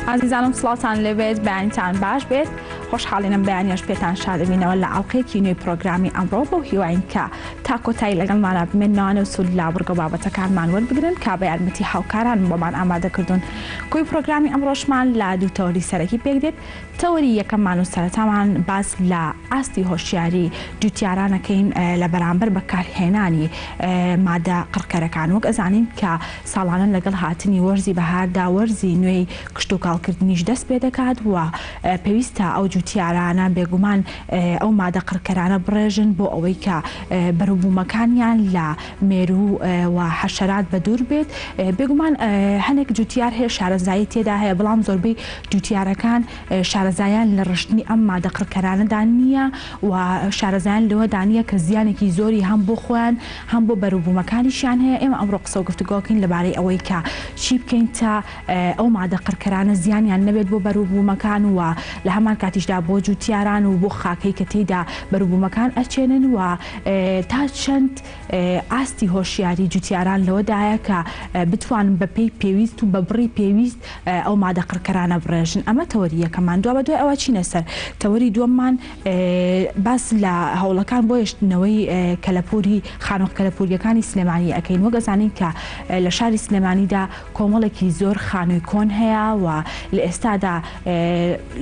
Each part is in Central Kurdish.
ئازیزانم سڵاوتان لێبێت بەیانیتان باش بێت خۆشحاڵینم بەیانیش پێتان شادەبینەوە لە ئەڵلقەیەکی نوێی پرۆگرامی ئەمڕۆ بەو هیواین کە تا کۆتایی لەگەڵمانە بمێننەوانە و سوود لە بڕگە و بابەتەکانمان وەربگرن کە بە یارمەتی هاوکاران بۆمان ئامادەکردوون کۆی پرۆگرامی ئەمڕۆشمان لە دوو تەوەری سەرەکی پێک دێت تەوەری یەکەممان و سەرەتامان باس لە ئاستی هۆشیاری جوتیاران ئەکەین لە بەرامبەر بەکارهێنانی مادە قڕکەرەکان وەک ئەزانین کە ساڵانە لەگەڵ هاتنی وەرزی بەهاردا وەرزی نوێی کشتوکاڵکردنیش دەست پێدەکات و پێویستە ئەو جوتیارانە بێگومان ئەو مادە قڕکەرانە بڕێژن بۆ ئەوەی کە بەروبوومەکانیان لە مێروو و حەشەرات بەدوور بێت بێگومان هەنێک جوتیار هەیە شارەزایی تێدا هەیە بەڵام زۆربەی جوتیارەکان شارەزایان لە ڕشتنی ئەم مادە قڕکەرانەدا نییە و شارەزایان لەوەدا نییە کە زیانێکی زۆری هەم بۆ خۆیان هەم بۆ بەروبوومەکانیشیان هەیە. ئێمە ئەمڕۆ قسە و گفتوگۆکەین لەبارەی ئەوەی کە چی بکەین تا ئەو مادە قڕکەرانە زیانیان نەبێت بۆ بەروبوومەکان و لە هەمان کاتیشدا بۆ جوتیاران و بۆ خاکەی کە تێیدا بەروبوومەکان ئەچێنن و تا چەند ئاستی هۆشیاری جوتیاران لەوەدایە کە بتوانن بەپێی پێویست و بە بڕی پێویست ئەو مادە قڕکەرانە بڕێژن. ئەمە تەوەری یەکەممان. دوابەدوای ئەوە چینە سەر تەوەری دووەممان باس لە هەوڵەکان بۆ هێشتنەوەی کەلەپوری خانووە کەلەپورییەکانی سلێمانی ئەکەین. وەک ئەزانین کە لە شاری سلێمانیدا کۆمەڵێکی زۆر خانووی کۆن هەیە و لە ئێستادا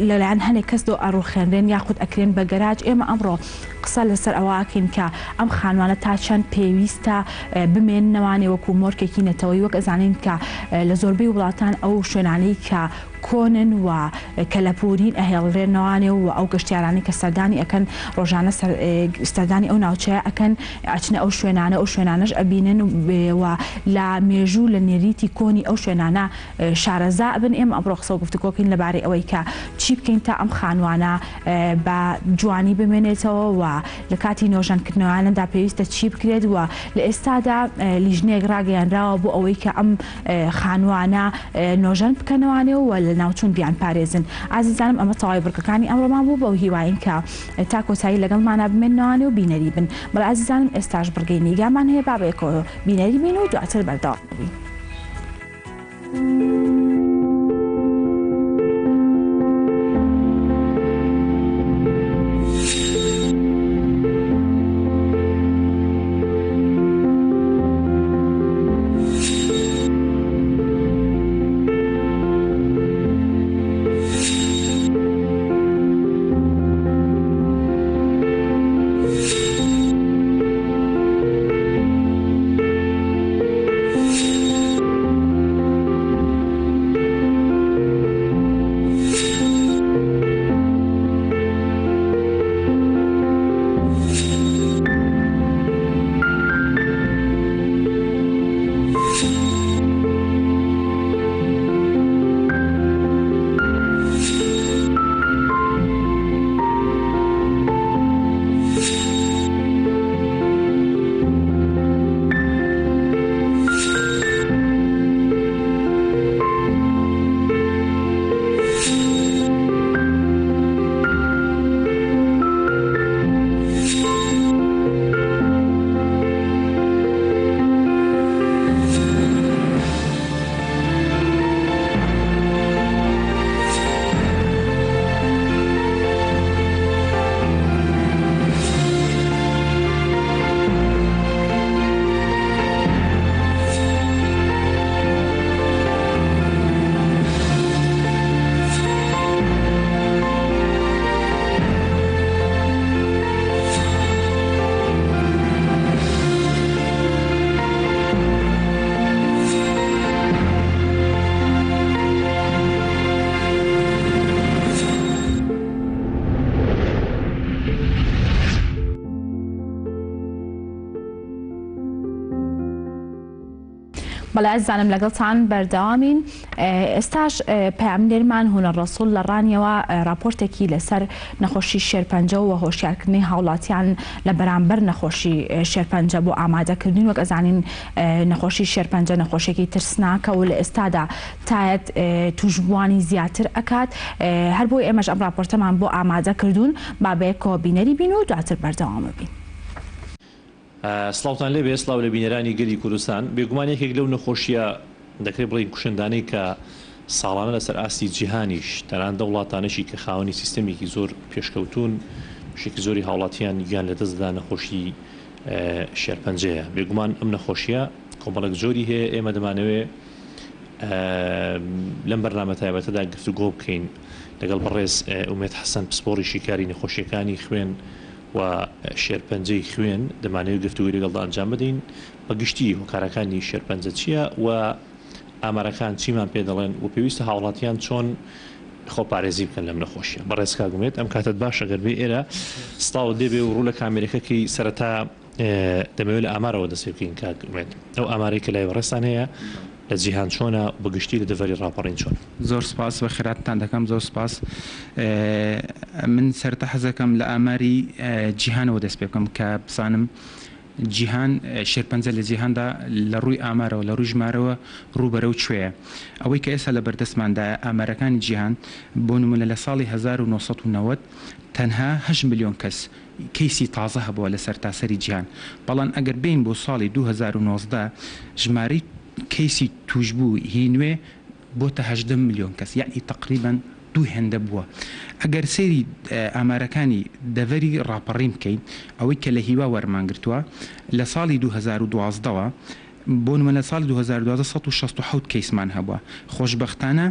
لەلایەن هەنێک کەسەوە ئەڕوخێنرێن یاخود ئەکرێن بە گەراج. ئێمە ئەمڕۆ قسە لەسەر ئەوە ئەکەین کە ئەم خانوانە تا چەند پێویستە بمێننەوانێ وەکو مۆرکێکی نەتەوەیی وەک ئەزانین کە لە زۆربەی وڵاتان ئەو شوێنانەی کە کۆنن و کەلەپورین ئەهێڵرێنەوانێ و ئەو گەشتیارانەی کە سەردانی ئەکەن ڕۆژانە سەردانی ئەو ناوچەیە ئەکەن ئەچنە ئەو شوێنانە ئەو شوێنانەش ئەبینن و لە مێژوو لە نەریتی کۆنی ئەو شوێنانە شارەزا ئەبن ئێمە ئەمڕۆ قسە و گفتوگۆکەین لەبارەی ئەوەی کە چی بکەین تا ئەم خانوانە بە جوانی بمێنێتەوە و لە کاتی نۆژەنکردنەوەیاندا پێویستە چی بکرێت و لە ئێستادا لیژنەیەک ڕاگەیەنراوە بۆ ئەوەی کە ئەم خانوانە نۆژەن بکەنەوانێ و لە ناوچوون بیانپارێزن. ئازیزانم ئەمە تەواوی بڕگەکانی ئەمڕۆمان بوو بەو هیوایەین کە تا کۆتایی لەگەڵمانا بمێننەوانێ و بینەری بن. بەڵێ ئازیزانم ئێستاش بڕگەی نیگامان هەیە با بەیەکەوە بینەری بین و دواتر بەردەوام بین. بەڵێ ئازیزانم لەگەڵتان بەردەوامین ئێستاش پەیامنێرمان هونەر ڕەسوڵ لە ڕانیەوە ڕاپۆرتێکی لەسەر نەخۆشی شێرپەنجە و هۆشیارکردنی هاوڵاتیان لە بەرامبەر نەخۆشی شێرپەنجە بۆ ئامادەکردن وەک ئەزانین نەخۆشی شێرپەنجە نەخۆشیێکی ترسناکە و لە ئێستادا تایەت توشبووانی زیاتر ئەکات هەر بۆی ئێمەش ئەم ڕاپۆرتەمان بۆ ئامادەکردوون با بەیەکەوە بینەری بین و دواتر بەردەوامە بین. سڵاوتان لێبێ، سڵاو لە بینەرانی گەلی کوردستان. بێگومان یەکێک لەو نەخۆشییە دەکرێت بڵێین کوشندانەی کە ساڵانە لەسەر ئاستی جیهانیش تەنانەت ئەو وڵاتانەشی کە خاوەنی سیستەمێکی زۆر پێشکەوتوون بەشێکی زۆری هاوڵاتیان گیان لەدەست دەدان نەخۆشی شێرپەنجەیە. بێگومان ئەم نەخۆشیە کۆمەڵێک جۆری هەیە ئێمە دەمانەوێ لەم بەرنامە تایبەتەدا گفتوگۆ بکەین لەگەڵ بەڕێز ئومێد حەسەن پسپۆڕی شیکاری نەخۆشیەکانی خوێن و شێرپەنجەی خوێن دەمانەوێت گفتوگۆی لەگەڵدا ئەنجام بدەین بە گشتی هۆکارەکانی شێرپەنجە چییە و ئامارەکان چیمان پێ دەڵێن و پێویستە هاوڵاتیان چۆن خۆپارێزی بکەن لەم نەخۆشیە؟ بەڕێز کاک ئومێد ئەم کاتەت باش ئەگەر بێ ئێرە سڵاوت لێ بێ و ڕوو لە کامێرەکە کەی سەرەتا دەمەوێت لە ئامارەوە دەست پێ بکەین کاک ئومێد ئەو ئامارەی کە لای بەڕێزتان هەیە لە جیهان چۆنە و بە گشتی لە دەڤەری ڕاپەڕین چۆنە؟ زۆر سپاس بەخێراتتان دەکەم زۆر سپاس من سەرەتا حەزەکەم لە ئاماری جیهانەوە دەست پێ بکەم کە بزانم جیهان، شێرپەنجە لە جیهاندا لە ڕووی ئامارەوە، لە ڕووی ژمارەوە ڕوو بەرەو کوێیە؟ ئەوەی کە ئێستا لە بەردەستماندایە، ئامارەکانی جیهان، بۆ نموونە لە ساڵی 1990 تەنها هەشت ملیۆن کەس کەیسی تازە هەبووە لە سەرتاسەری جیهان، بەڵام ئەگەر بێین بۆ ساڵی 2019 ژمارەی کەیسی تووشبوو هی نوێ بۆتە 18 ملیۆن کەس، یەعنی تەقریبەن دوو هێندە بووە. ئەگەر سەیری ئامارەکانی دەڤەری ڕاپەڕین بکەین، ئەوەی کە لە هیوا وەرمان گرتووە، لە ساڵی 2012 وە، بۆ نموونە لە ساڵی 2012 167 کەیسمان هەبووە، خۆشبەختانە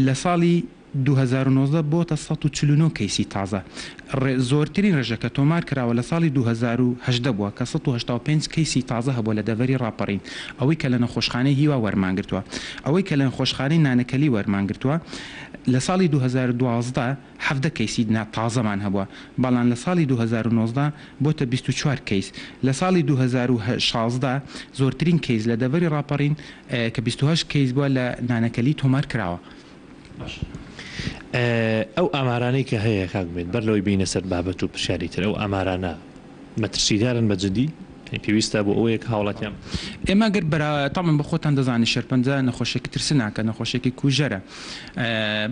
لە ساڵی 2019 بۆتە 149 کەیسی تازە. زۆرترین ڕێژە کە تۆمار کراوە لە ساڵی 2018 بووە کە 185 کەیسی تازە هەبووە لە دەڤەری ڕاپەڕین، ئەوەی کە لە نەخۆشخانەی هیوا وەرمان گرتووە. ئەوەی کە لە نەخۆشخانەی نانەکەلی وەرمان گرتووە لە ساڵی 2012 17 کەیسی تازەمان هەبووە، بەڵام لە ساڵی 2019 بۆتە 24 کەیس. لە ساڵی 2016 زۆرترین کەیس لە دەڤەری ڕاپەڕین کە 28 کەیس بووە لە نانەکەلی تۆمار کراوە. باشە ئەو ئامارانەی کە هەیە کاک ئومێد بەر لەوەی بێینە سەر بابەت و پرسیاری تر ئەو ئامارانە مەترسیدارن بە جدی؟ یانی پێویستە بۆ ئەوەیە کە هاوڵاتیان. ئێمە گەر بەرا تەبعەن بە خۆتان دەزانن شێرپەنجە نەخۆشیەکی ترسناکە نەخۆشیەکی کوژەرە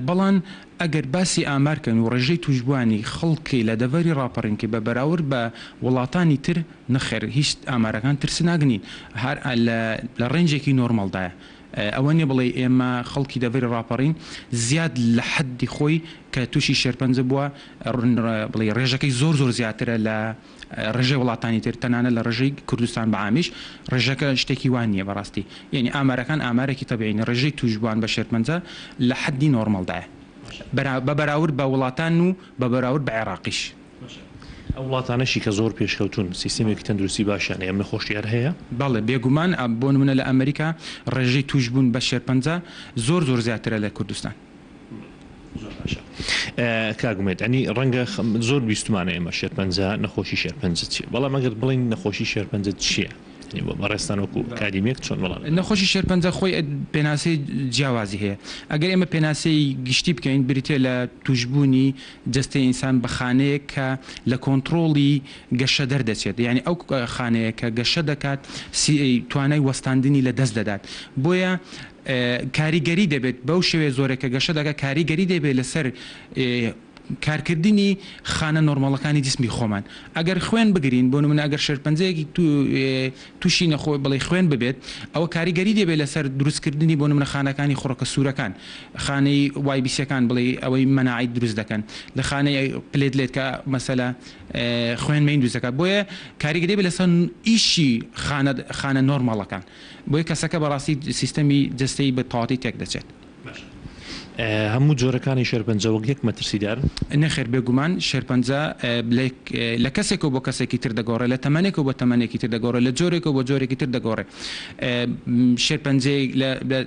بەڵام ئەگەر باسی ئامار کەین و ڕێژەی توشبوانی خەڵکی لە دەڤەری ڕاپەڕین کەی بە بەراورد بە وڵاتانی تر نەخێر هیچ ئامارەکان ترسناک نین هەر لە ڕێنجێکی نۆرماڵدایە ئەوە نیە بڵێی ئێمە خەڵکی دەڤەری ڕاپەڕین زیاد لە حەدی خۆی کە توشی شێرپەنجە بووە بڵێی ڕێژەکەی زۆر زۆر زیاترە لە ڕێژەی وڵاتانی تر تەنانەت لە ڕێژەی کوردستان بە عامیش ڕێژەکە شتێکی وا نیە بەڕاستی یەعنی ئامارەکان ئامارێکی تەبیعین ڕێژەی توشبووان بە شێرپەنجە لە حەدی نۆرماڵدایە بە بەراورد بە وڵاتان و بە بەراورد بە عێراقیش. باشە ئەو وڵاتانەشی کە زۆر پێشکەوتوون سیستەمێکی تەندروستی باشیان هەیە ئەم نەخۆشیە هەر هەیە؟ بەڵێ بێگومان بۆ نمونە لە ئەمریکا ڕێژەی توشبوون بە شێرپەنجە زۆر زۆر زیاترە لە کوردستان. زۆر باشە کاک ئومێد ئەنی ڕەنگە زۆر بیستمانە ئێمە شێرپەنجە نەخۆشی شێرپەنجە چییە بەڵام ئەگەر بڵێین نەخۆشی شێرپەنجە چییە؟ بەڕێزتان وەکو ئەکادیمیەک چۆن وەڵام دەدەنەوە؟ نەخۆشی شێرپەنجە خۆی پێناسەی جیاوازی هەیە. ئەگەر ئێمە پێناسەی گشتی بکەین بریتیە لە توشبوونی جەستەی ئینسان بە خانەیەک کە لە کۆنتڕۆڵی گەشە دەردەچێت یانی ئەو خانەیە کە گەشە دەکات توانای وەستاندنی لە دەست دەدات بۆیە کاریگەری دەبێت بەو شێوەیە زۆرێک کە گەشە دەکات کاریگەری دەبێت لەسەر کارکردنی خانە نۆرماڵەکانی جسمی خۆمان ئەگەر خوێن بگرین بۆ نمونە ئەگەر شێرپەنجەیەکی توشی نەخۆ بڵێ خوێن ببێت ئەوە کاریگەری دەبێت لەسەر دروستکردنی بۆ نمونە خانەکانی خڕۆکە سوورەکان خانەی وای بیسیەکان بڵێ ئەوەی مەناعەی دروست دەکەن لە خانەی platelet کە مەسەلە خوێن مەین دروست دەکات بۆیە کاریگەری دەبێت لەسەر ئیشی خانە خانە نۆرماڵەکان بۆیە کەسەکە بەڕاستی سیستەمی جەستەی بە تەواوەتی تێک دەچێت. باشە هەموو جۆرەکانی شێرپەنجە وەک یەک مەترسیدارن؟ نەخێر بێگومان شێرپەنجە لە کەسێکەوە بۆ کەسێکی تر دەگۆڕێت، لە تەمەنێکەوە بۆ تەمەنێکی تر دەگۆڕێت، لە جۆرێکەوە بۆ جۆرێکی تر دەگۆڕێت. شێرپەنجەیەک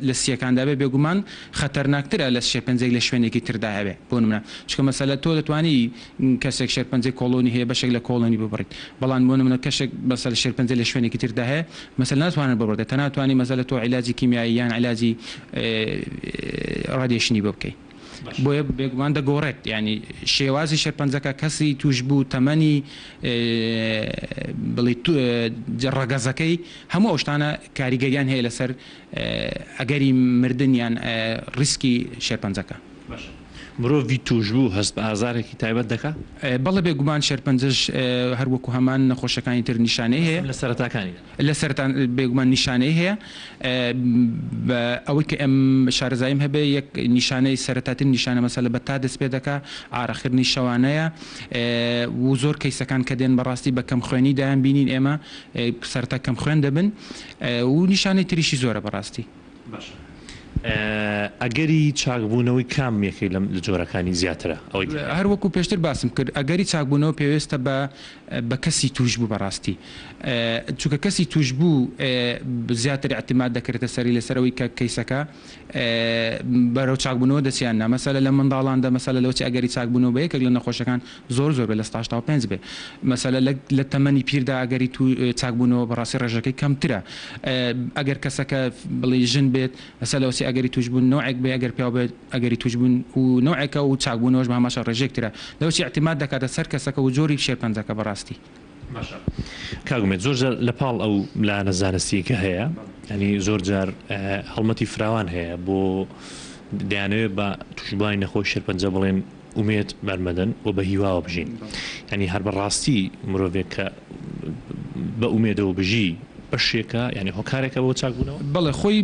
لە سییەکاندا بێت بێگومان خەتەرناکترە لە شێرپەنجەیەک لە شوێنێکی تردا هەبێت بۆ نمونە چونکە مەسەلە تۆ دەتوانی کەسێک شێرپەنجەی کۆڵۆنی هەیە بەشێک لە کۆڵۆنی ببڕیت بەڵام بۆ نمونە کەشێک مەسەلە شێرپەنجە لە شوێنێکی تردا هەیە مەسەلە ناتوانن ببڕدرێت تەنها توانی مەسەلە تۆ عیلاجی کیمیایی یان عیلاجی ڕادیەشنی بۆ بکەی بۆیە بێگومان دەگۆڕێت یانی شێوازی شێرپەنجەکە کەسی توشبوو تەمەنی بڵی ڕەگەزەکەی هەموو ئەو شتانە کاریگەریان هەیە لەسەر ئەگەری مردن یان ڕیسکی شێرپەنجەکە. باشە. مرۆڤی تووشبوو هەست بە ئازارێکی تایبەت دەکا؟ بەڵێ بێگومان شێرپەنجەش هەر وەکو هەمان نەخۆشەکانی تر نیشانەی هەیە. مەبەستم لە سەرەتاکانیدا. لە سەرەتا بێگومان نیشانەی هەیە بە ئەوەی کە ئەم شارەزاییم هەبێ یەک نیشانەی سەرەتاترین نیشانە مەسەلە بە تا دەست پێ دەکا ئارەقکردنی شەوانەیە و زۆر کەیسەکان کە دێن بەڕاستی بە کەمخوێنی دایان بینین ئێمە سەرەتا کەمخوێن دەبن و نیشانەی تریشی زۆرە بەڕاستی. باشە ئەگەری چاکبوونەوەی کام یەکەی لەم لە جۆرەکانی زیاترە؟ ئەوەی کە هەیە. هەر وەکو پێشتر باسم کرد ئەگەری چاکبوونەوە پێوێستە بە بە کەسی تووشبوو بەڕاستی چونکە کەسی تووشبوو زیاتر ئیعتیماد دەکرێتە سەری لەسەر ئەوەی کە کەیسەکە بەرەو چاکبوونەوە دەچێ یان نا مەسەلە لە منداڵاندا مەسەلە لەوەچێ ئەگەری چاکبوونەوە بە یەکێک لە نەخۆشەکان زۆر زۆر بێ 85% بێ مەسەلە لە لە تەمەنی پیردا ئەگەری تو چاکبوونەوە بەڕاستی ڕێژەکەی کەمترە ئەگەر کەسەکە بڵێی ژن بێت مەسەلە لەوەچێ ئەگەری تووشبوون نەوعێک بێ ئەگەر پیاو بێت ئەگەری تووشبوون و نەوعێکە و چاکبوونەوەش بە هەمان شێوە ڕێژەیەک ترە لەوەچێ ئیعتیماد دەکاتە سەر کەسەکە و جۆری شێرپەنجەکە بەڕاستی. باشە کاک ئومێد زۆر جار لە پاڵ ئەو لایەنە زانستیەی کە هەیە یانی زۆر جار هەڵمەتی فراوان هەیە بۆ دەیانەوێت بە تووشبووانی نەخۆش شێرپەنجە بڵێن ئومێد بەرمەدەن و بە هیواوە بژین یانی هەر بە ڕاستی مرۆڤێک کە بە ئومێدەوە بژی بەشێکە یانی هۆکارێکە بۆ چاکبوونەوە؟ بەڵێ خۆی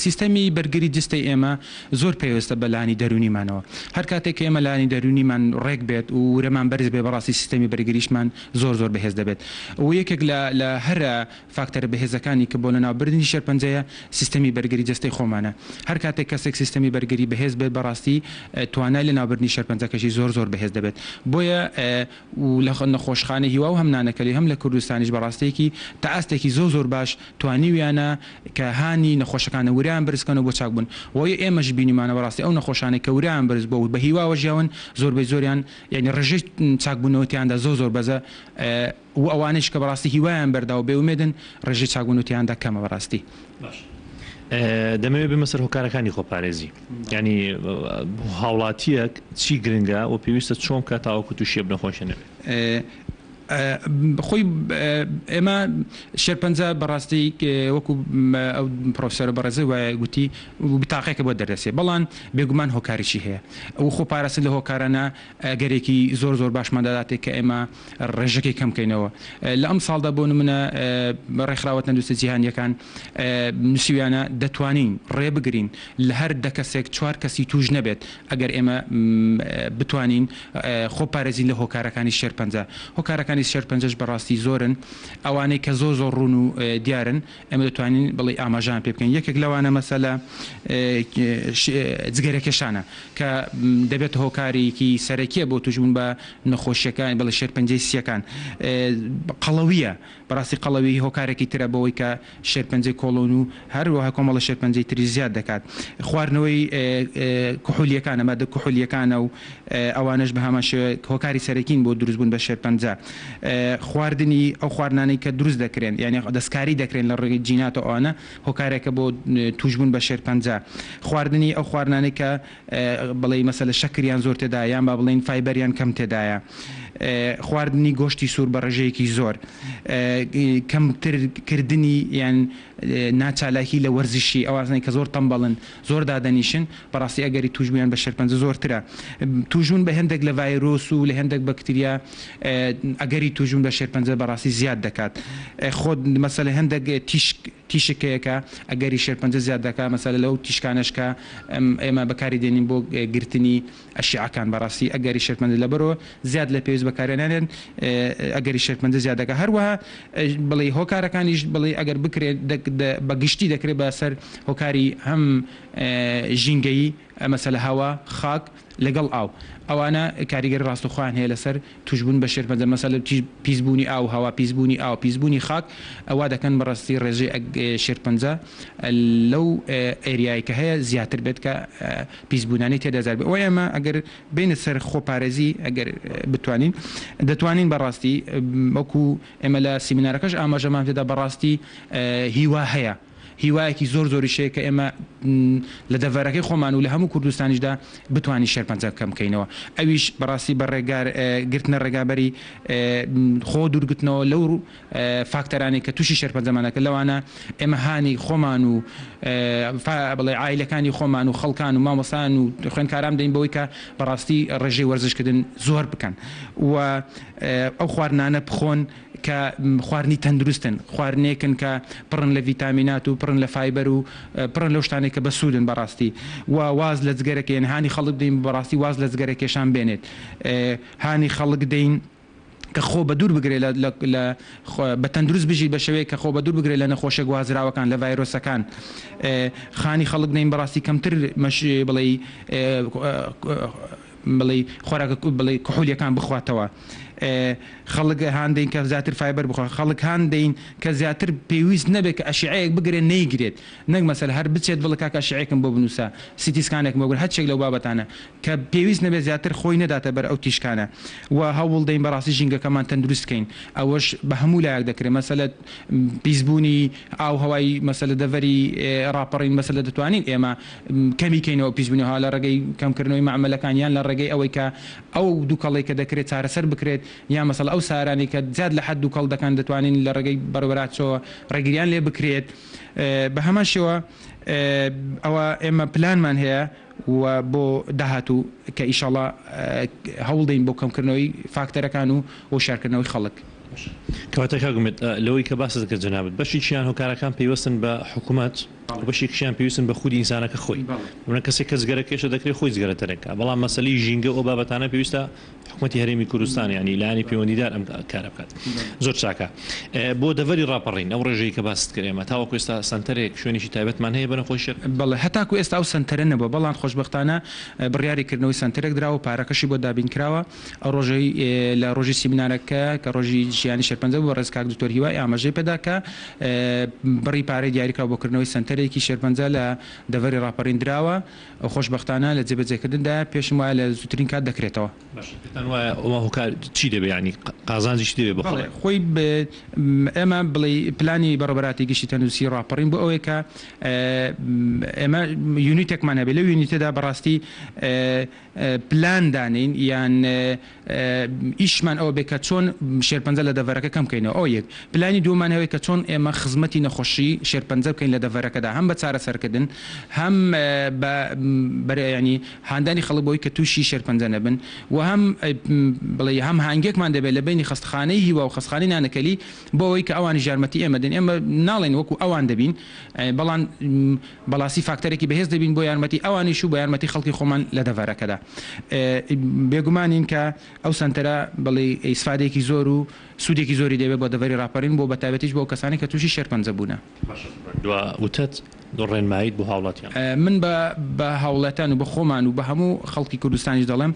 سیستەمی بەرگری جستەی ئێمە زۆر پەیوەستە بە لانی دەروونیمانەوە هەر کاتێک کە ئێمە لانی دەروونیمان ڕێک بێت و ورەمان بەرز بێت بەڕاستی سیستەمی بەرگریشمان زۆر زۆر بەهێز دەبێت و یەکێک لە لە هەرە فاکتەرە بەهێزەکانی کە بۆ لەناوبردنی شێرپەنجەیە سیستەمی بەرگری جەستەی خۆمانە هەر کاتێک کەسێک سیستەمی بەرگری بەهێز بێت بەڕاستی توانای لەناوبردنی شێرپەنجەکەشی زۆر زۆر بەهێز دەبێت بۆیە و لە نەخۆشخانەی هیوا و هەم نانەکەلی هەم لە کوردستانیش بەڕاستیەکی تا ئاستێکی زۆر زۆر باش توانیویانە کە هانی نەخۆشەکانە وریان بەرز کەنەوە بۆ چاک بوون و ئێمەش بینیمانە بەڕاستی ئەو نەخۆشانەی کە وریان بەرز بووە و بە هیواوە ژیاون زۆربەی زۆریان یانی ڕێژەی چاک بوونەوە تیاندا زۆر زۆر بەرزە و ئەوانەیش کە بەڕاستی هیوایان بەردا و بێ ئومێدن ڕێژەی چاک بوونەوە تیاندا کەمە بەڕاستی. باشە دەمەوێت بێمە سەر هۆکارەکانی خۆپارێزی یانی هاوڵاتیەک چی گرنگە و پێویستە چۆن بکات تاوەکو تووشی ئەم نەخۆشیە نەبێت؟ خۆی ئێمە شێرپەنجە بەڕاستی وەکو ئەو پرۆفسۆرە بەڕێزە وایە گوتی بتاقێکە بۆ دەردەچێ بەڵام بێگومان هۆکاریشی هەیە و خۆ پاراستن لە هۆکارانە ئەگەرێکی زۆر زۆر باشمان دەداتێ کە ئێمە ڕێژەکەی کەم کەینەوە. لە ئەمساڵدا بۆ نمونە ڕێکخراوە تەندروستە جیهانییەکان نووسیویانە دەتوانین ڕێ بگرین لە هەر دە کەسێک چوار کەسی تووش نەبێت ئەگەر ئێمە بتوانین خۆ پارێزین لە هۆکارەکانی شێرپەنجە. هۆکارەکانی شێرپەنجەش بەڕاستی زۆرن ئەوانەی کە زۆر زۆر ڕوون و دیارن ئێمە دەتوانین بڵێی ئاماژەیان پێ بکەین یەکێک لەوانە مەسەلە جگەرەکێشانە کە دەبێتە هۆکارێکی سەرەکیە بۆ توشبوون بە نەخۆشیەکان بەڵێ شێرپەنجەی سیەکان قەڵەویە بەڕاستی قەڵەوی هۆکارێکی ترە بۆوەی کە شێرپەنجەی کۆڵۆن و هەروەها کۆمەڵە شێرپەنجەی تریش زیاد دەکات خواردنەوەی کحولیەکانە مادە کحولیەکانە و ئەوانەش بە هەمان شێوە هۆکاری سەرەکین بۆ دروستبوون بە شێرپەنجە. خواردنی ئەو خواردنانەی کە دروست دەکرێن یانی دەستکاری دەکرێن لە ڕێگەی جینات و ئەوانە هۆکارێکە بۆ تووشبوون بە شێرپەنجە. خواردنی ئەو خواردنانەی کە بڵێی مەسەلە شەکریان زۆر تێدایە یان با بڵێین فایبەریان کەم تێدایە. خواردنی گۆشتی سوور بە ڕێژەیەکی زۆر. کەمتر کردنی یان ناچالاکی لە وەرزشی، ئەوانەی کە زۆر تەمبەڵن، زۆر دادەنیشن، بەڕاستی ئەگەری تووشبوویان بە شێرپەنجە زۆرترە. تووشبوون بە هێندێک لە ڤایرۆس و لە هێندێک بەکتریا ئەگەری تووشبوون بە شێرپەنجە بەڕاستی زیاد دەکات. خۆت مەسەلە هێندێک تیشک تیشک هەیە کە ئەگەری شێرپەنجە زیاد دەکات، مەسەلە لەو تیشکانەش کە ئێمە بەکاری دێنین بۆ گرتنی ئەشیعەکان بەڕاستی ئەگەری شێرپەنجە لەبەرەوە زیاد لە پێویست بەکاریان نانێن ئەگەری شێرپەنجە زیاد دەکات هەروەها بڵێی هۆکارەکانیش بڵێی ئەگەر بکرێت بە گشتی دەکرێت بە سەر هۆکاری هەم ژینگەیی مەسەلە هەوا خاک لەگەڵ ئاو ئەوانە کاریگەری ڕاستەوخۆیان هەیە لەسەر توشبوون بە شێرپەنجە مەسەلە پیسبوونی ئاو هەوا پیسبوونی ئاو پیسبوونی خاک وا دەکەن بەڕاستی ڕێژەی شێرپەنجە لەو ئێریای کە هەیە زیاتر بێت کە پیسبوونانەی تێدا زیاد بێت وە ئێمە ئەگەر بێینە سەر خۆپارێزی ئەگەر بتوانین دەتوانین بەڕاستی وەکو ئێمە لە سیمینارەکەش ئاماژەمان پێدا بەڕاستی هیوا هەیە. هیوایەکی زۆر زۆریش هەیە کە ئێمە لە دەڤەرەکەی خۆمان و لە هەموو کوردستانیشدا بتوانین شێرپەنجە کەم بکەینەوە ئەویش بەڕاستی بە ڕێگار گرتنە ڕێگابەری خۆ دوورگرتنەوە لەو فاکتەرانەی کە تووشی شێرپەنجەمان دەکەن لەوانە ئێمە هانی خۆمان و بڵێ عایلەکانی خۆمان و خەڵکان و مامۆستایان و خوێندکاران بدەین بەوەی کە بەڕاستی ڕێژەی وەرزشکردن زۆر بکەن و ئەو خواردنانە بخۆن کە خواردنی تەندروستن، خواردنێکن کە پڕن لە ڤیتامینات و پڕن لە فایبەر و پڕن لەو شتانەی کە بەسوودن بەڕاستی و واز لە جگەرە کێن هانی خەڵک بدەین بەڕاستی واز لە جگەرە کێشان بێنێت هانی خەڵک دەین کە خۆ بە دوور بگرێت لە لە بە تەندروست بژیت بە شێوەیەک کە خۆ بە دوور بگرێت لە نەخۆشیە گوازراوەکان لە ڤایرۆسەکان خانی خەڵک دەین بەڕاستی کەمتر مەش بڵێی بڵێی خۆراکە بڵێی کحولیەکان بخواتەوە خەڵک هان دەین کە زیاتر فایبەر بخوا خەڵک هان دەین کە زیاتر پێویست نەبێت کە ئەشیعەیەک بگرێت نەیگرێت نەک مەسەل هەر بچێت بڵێ کاکە ئەشیعەیەکم بۆ بنووسە سیتی سکانێکم بۆ بگرە هەرچێک لەو بابەتانە کە پێویست نەبێت زیاتر خۆی نەداتە بەر ئەو تیشکانە و هەوڵ دەین بەڕاستی ژینگەکەمان تەندروست کەین ئەوەش بە هەموو لایەک دەکرێت مەسەلە پیسبوونی ئاو هەوای مەسەلە دەڤەری ڕاپەڕین مەسەلە دەتوانین ئێمە کەمی کەینەوە پیسبوونی هەوا لە ڕێگەی کەمکردنەوەی مەعمەلەکان یان لە ڕێگەی ئەوەی کە ئەو دوکەڵەی کە دەکرێت چارەسەر بکرێت یان مەسەڵە ئەو سارانەی کە زیاد لە حەد دوکەڵ دەکەن دەتوانین لە ڕێگەی بەڕێوەبەراتچەوە ڕێگریان لێ بکرێت بە هەمان شێوە ئەوە ئێمە پلانمان هەیە و بۆ داهاتوو کە ئیشەڵا هەوڵ دەین بۆ کەمکردنەوەی فاکتەرەکان و هۆشیارکردنەوەی خەڵک. باشە کەواتە کاک ئومێد لەوەی کە باست کرد جەنابت بەشێکیان هۆکارەکان پەیوەستن بە حکومەت و بەشێکیشیان پێویستن بە خودی ئینسانەکە خۆی بۆ کەسێک کە جگەرە کێشە دەکرێت خۆی جگەرە تەرک کا بەڵام مەسەلەی ژینگە و ئەو بابەتانە پێویستە حکومەتی هەرێمی کوردستان یانی لایەنی پەیوەندیدار ئەم کارە بکات زۆر چاکە بۆ دەڤەری ڕاپەڕین ئەو ڕێژەی کە باست کرد ئێمە تاوەکو ئێستا سەنتەرێک شوێنێکی تایبەتمان هەیە بە نەخۆشی بەڵێ هەتاکو ئێستا ئەو سەنتەرە نەبووە بەڵام خۆشبەختانە بڕیاری کردنەوەی سەنتەرێک دراوە و پارەکەشی بۆ دابین کراوە ئەو ڕۆژەی لە ڕۆژی سیمینارەکە کە ڕۆژی ژیانی شێرپەنجە بوو بەڕێز کاک دکتۆر هیوای ئاماژەی پێدا کە بڕی پارەی دیاریکراو بۆ کردنەوەی سەنتەرێکی شێرپەنجە لە دەڤەری ڕاپەڕین دراوە و خۆشبەختانە لە جێبەجێکردندایە پێشم وایە لە زووترین کات دەکرێتەوە. باشە پێتان وایە ئەوە هۆکار چی دەبێ یانی قازانجی چی دەبێ بۆ خەڵک؟ بەڵێ خۆی ئێمە بڵێی پلانی بەڕێوەبەراتی گشتی تەندروستی ڕاپەڕین بۆ ئەوەیە کە ئێمە یونیتێکمان هەبێ لەو یونیتەدا بەڕاستی پلان دانێین یان ئیشمان ئەوە بێ کە چۆن شێرپەنجە لە دەڤەرەکە کەم بکەینەوە ئەوە یەک. پلانی دووەممان ئەوەیە کە چۆن ئێمە خزمەتی نەخۆشی شێرپەنجە بکەین لە دەڤەرەکەدا هەم بە چارەسەرکردن هەم بە بەرە یانی هاندانی خەڵک بۆی کە تووشی شێرپەنجە نەبن و هەم بڵێی هەم هانگێکمان دەبێت لە بەینی خەستخانەی هیوا و خەستخانەی نانەکەلی بۆ ئەوەی کە ئەوانیش یارمەتی ئێمە دەن ئێمە ناڵێین وەکو ئەوان دەبین بەڵام بەڵاستی فاکتەرێکی بەهێز دەبین بۆ یارمەتی ئەوانیش و بۆ یارمەتی خەڵکی خۆمان لە دەڤەرەکەدا. بێگومانین کە ئەو سەنتەرە بەڵی ئیسفادەیەکی زۆر و سوودێکی زۆری دەبێت بۆ دەڤەری ڕاپەرین بۆ بەتایبەتیش بۆ ئەو کەسانەی کە تووشی شێرپەنجە بوونە. باشە دوا وتەت ڕێنماییت بۆ هاوڵاتیان؟ من بە بە هاوڵاتیان و بە خۆمان و بە هەموو خەڵکی کوردستانیش دەڵێم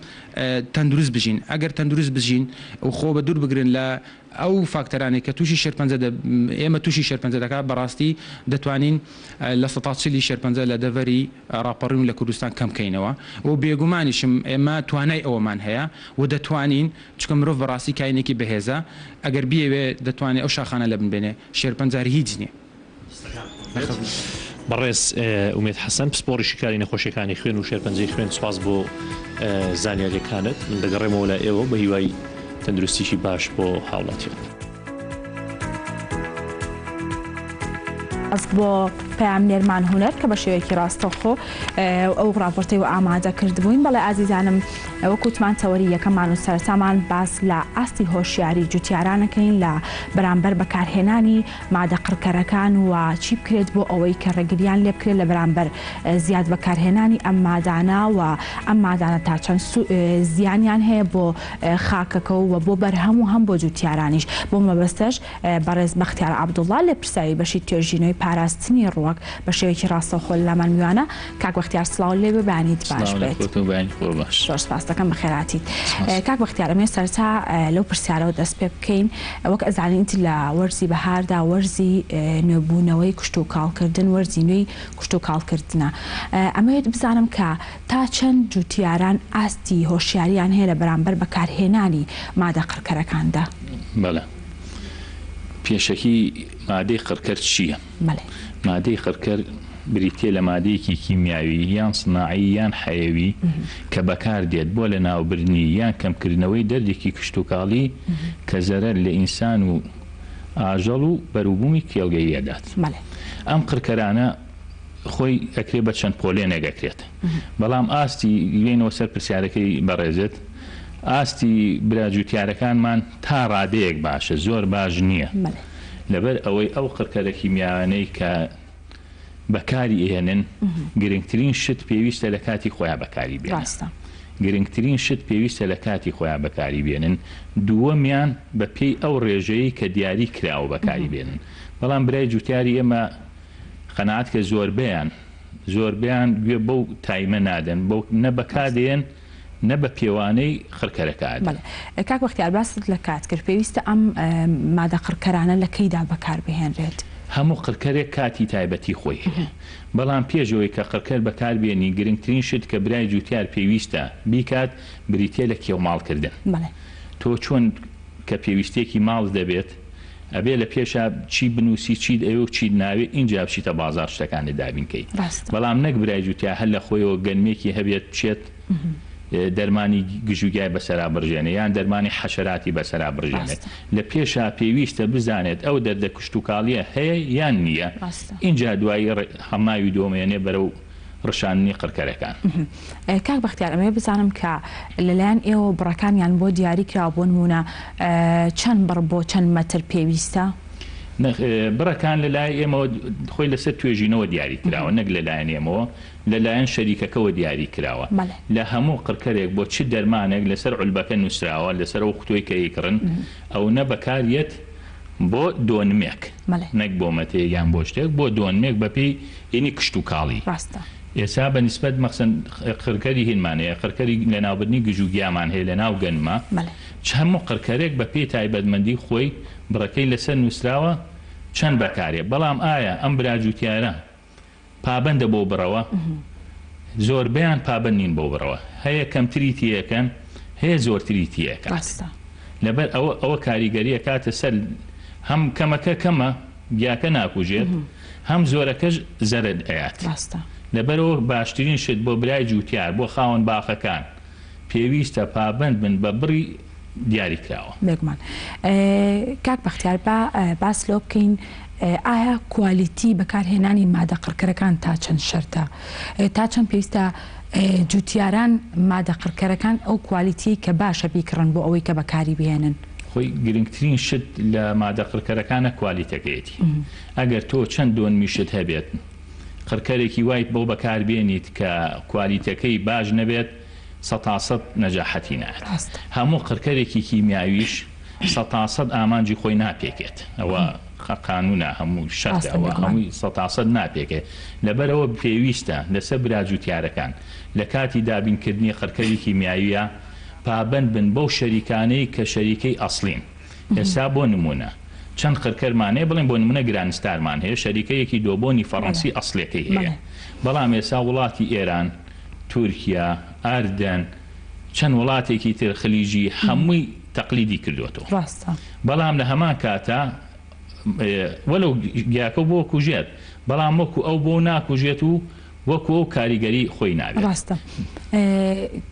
تەندروست بژین. ئەگەر تەندروست بژین و خۆ بە دوور بگرن لە ئەو فاکتەرانەی کە تووشی شێرپەنجە دە ئێمە تووشی شێرپەنجە دەکات بەڕاستی دەتوانین لە سەتا چلی شێرپەنجە لە دەڤەری ڕاپەڕین و لە کوردستان کەم کەینەوە و بێگومانیشم ئێمە توانای ئەوەمان هەیە و دەتوانین چونکە مرۆڤ بەڕاستی کاینێکی بەهێزە ئەگەر بیەوێ دەتوانێ ئەو شاخانە لەبن بێنێ شێرپەنجە هەر هیچ نیە. بەڕێز ئومێد حەسەن پسپۆڕی شیکاری نەخۆشیەکانی خوێن و شێرپەنجەی خوێن سوپاس بۆ زانیاریەکانت من دەگەڕێمەوە لای ئێوە بە هیوای تەندروستیی باش بۆ هاوڵاتیان. سپاس بۆ پەیامنێرمان هونەر کە بە شێوەیەکی ڕاستەوخۆ ئەو ڕاپۆرتەی و ئامادە کردبووین بەڵێ ئازیزانم وەک وتمان تەوەری یەکەمان و سەرەتامان باس لە ئاستی هۆشیاری جوتیارانەکەین لە بەرامبەر بەکارهێنانی مادە قڕکەرەکان و چی بکرێت بۆ ئەوەی کە ڕێگریان لێ بکرێت لە بەرامبەر زیاد بەکارهێنانی ئەم مادانە و ئەم مادانە تا چەند زیانیان هەیە بۆ خاکەکە و بۆ بەرهەم و هەم بۆ جوتیارانیش بۆ مەبەستەش بەڕێز بەختیار عەبدوڵڵا لێپرسراوی بەشی توێژینەوەی پاراستنی ڕووەک بە شێوەیەکی ڕاستەوخۆ لەلامان میوانە. کاک بەختیار سڵاو لێ بێ بەیانیت باش سڵاو لە بێت. خۆت و بەیانی خۆ باش. زۆر سپاس دەکەم بەخێرهاتیت. سپاس. کاک بەختیار ئەمەوێ سەرەتا لەو پرسیارەوە دەست پێ بکەین وەک ئەزانین لە وەرزی بەهاردا وەرزی نوێبوونەوەی کشتوکاڵکردن وەرزی نوێی کشتوکاڵکردنە ئەمەوێت بزانم کە تا چەند جوتیاران ئاستی هۆشیاریان هەیە لە بەرامبەر بەکارهێنانی مادە قڕکەرەکاندا؟ بەڵێ. پێشەکی مادەی قڕکەر چییە؟ بەڵێ. مادەی قڕکەر بریتییە لە مادەیەکی کیمیاوی یان سناعی یان حەیەوی کە بەکاردێت بۆ لەناوبردنی یان کەمکردنەوەی دەردێکی کشتوکاڵی کە زەرەر لە ئینسان و ئاژەڵ و بەروبوومی کێڵگەیی ئەدات. بەڵێ. ئەم قڕکەرانە خۆی ئەکرێت بە چەند پۆلێنێک ئەکرێت بەڵام ئاستی بێینەوە سەر پرسیارەکەی بەڕێزت ئاستی برا جوتیارەکانمان تا ڕادەیەک باشە زۆر باش نییە لەبەر ئەوەی ئەو قڕکەرە کیمیایانەی کە بەکاری ئێنن گرنگترین شت پێویستە لە کاتی خۆیان بەکاری بێنن گرنگترین شت پێویستە لە کاتی خۆیان بەکاری بێنن دووەمیان بە پێی ئەو ڕێژەیەی کە دیاری کراوە بەکاری بێنن بەڵام برای جوتیاری ئێمە قەناعەت کە زۆربەیان زۆربەیان گوێ بەو تایمە نادەن بەو نە بەکادێن نە بە پێوانەی قڕکەرەکە ئەدەن. بەڵێ کاک بەختیار باست لە کات کرد پێویستە ئەم مادە قڕکەرانە لە کەیدا بەکار بهێنرێت؟ هەموو قڕکەرێک کاتی تایبەتی خۆی هەیە بەڵام پێش ئەوەی کە قڕکەر بەکار بێنی گرنگترین شت کە برای جوتیار پێویستە بیکات بریتیە لە کێوماڵ کردن بەڵێ. تۆ چۆن کە پێویستیەکی ماڵت دەبێت ئەبێ لە پێشا چی بنوسی چیت ئەوێ و چیت ناوێ ئینجا بچیتە بازاڕ شتەکانت دابین کەی ڕاستە. بەڵام نەک برای جوتیا هەر لە خۆیەوە گەنمێکی هەبێت بچێت دەرمانی گژوگیای بەسەرا بڕژێنێ یان دەرمانی حەشەراتی بەسەرا بڕژێنێت ڕاستە. لە پێشا پێویستە بزانێت ئەو دەردە کشتوکاڵیە هەیە یان نیە ڕاستە. ئینجا دوایی هەڵناوی دۆمێنێ بەرەو ڕشاندنی قڕکەرەکان. کاک بەختیار ئەمەوێ بزانم کە لەلایەن ئێوە بڕەکانیان بۆ دیاری کراوە بۆ نموونە چەند بڕ بۆ چەند مەتر پێویستە؟ بڕەکان لەلای ئێمەوە خۆی لەسەر توێژینەوە دیاری کراوە نەک لەلایەن ئێمەوە لەلایەن شەریکەکەوە دیاری کراوە لە هەموو قڕکەرێک بۆ چ دەرمانێک لەسەر عولبەکە نووسراوە لەسەر ئەو قوتۆی کە ئەیکڕن ئەونە بەکاریەت بۆ دۆنمێک نەک بۆ مەتەیەک یان بۆ شتێک بۆ دۆنمێک بەپێی هینی کشتوکاڵی ئێستا بە نیسبەت مەخسەن قڕکەری هینمان هەیە قڕکەری لەناوبردنی گژوگیامان هەیە لەناو گەنمە چ هەموو قڕکەرێک بەپێی تایبەتمەندی خۆی بڕەکەی لەسەر نووسراوە چەند بەکارێ بەڵام ئایا ئەم برا جوتیارە پابەندە بەو بڕەوە؟ زۆربەیان پابەند نین بەو بڕەوە هەیە کەمتری تێیەکەن هەیە زۆرتری تێیەکات ڕاستە. لەبەر ئەوە ئەوە کاریگەری ئەکاتە سەر هەم کەمەکە کەمە گیاکە ناکوژێت هەم زۆرەکەش زەرەر ئەیات ڕاستە. لەبەرئەوە باشترین شت بۆ برای جوتیار بۆ خاوەن باخەکان پێویستە پابەند بن بە بڕی دیاری کراوە. بێگومان کاک بەختیار با باس لەوە بکەین ئایا کوالیتی بەکارهێنانی مادە قڕکەرەکان تا چەند شەرتە؟ تا چەند پێویستە جوتیاران مادە قڕکەرەکان ئەو کوالیتیەی کە باشە بیکڕن بۆ ئەوەی کە بەکاری بهێنن؟ خۆی گرنگترین شت لە مادە قڕکەرەکانە کوالیتەکەیەتی ئەگەر تۆ چەند دۆنمیشت هەبێت قڕکەرێکی وایت بۆ بەکار بێنیت کە کوالیتەکەی باش نەبێت سەتاسەد نەجاحەتی نایەت. هەموو قڕکەرێکی کیمیاویش سەتاسەد ئامانجی خۆی ناپێکێت. ئەوە قانونە، هەموو شەرتە، ئەوە هەمووی سەتاسەد ناپێکێت. لەبەرئەوە پێویستە لەسەر برا جوتیارەکان لە کاتی دابینکردنی قڕکەری کیمیاوییە پابەند بن بەو شەریکانەی کە شەریکەی ئەسڵین. ئێستا بۆ نموونە چەند قرکەرمان هەیە بڵێن بۆ نموونە گرانستارمان هەیە شەریکەیەکی دۆبۆنی فەڕەنسی ئەسڵیەکەی هەیە بەڵام ئێستا وڵاتی ئێران تورکیا ئەردەن چەند وڵاتێکی تر خلیجی هەمووی تەقلیدی کردۆتەوە بەڵام لە هەمان کاتا وەلو گیاکە بۆ کوژێت بەڵام وەکو ئەو بۆ ناکوژێت و وەکو ئەو کاریگەری خۆی نابێت. ڕاستە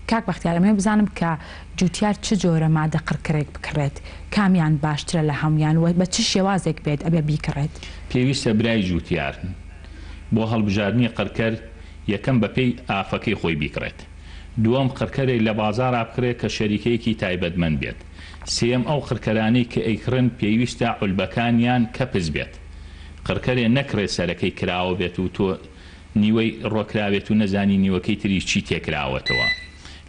کاک بەختیار ئەمەوێ بزانم کە جوتیار چ جۆرە مادە قڕکەرێک بکڕێت کامیان باشترە لە هەموان و بە چ شێوازێک بێت ئەبێ بیکڕێت؟ پێویستە برای جوتیار بۆ هەڵبژاردنی قڕکەر یەکەم بەپێی ئافەکەی خۆی بیکڕێت دووەم قڕکەرێک لە بازاڕا بکڕێت کە شەریکەیەکی تایبەتمەند بێت سێیەم ئەو قڕکەرانەی کە ئەیکڕن پێویستە عولبەکانیان کەپس بێت قڕکەرێ نەکڕێت سەرەکەی کراوە بێت و تۆ نیوەی ڕۆکرابێت و نەزانی نیوەکەی تری چی تێکراوەتەوە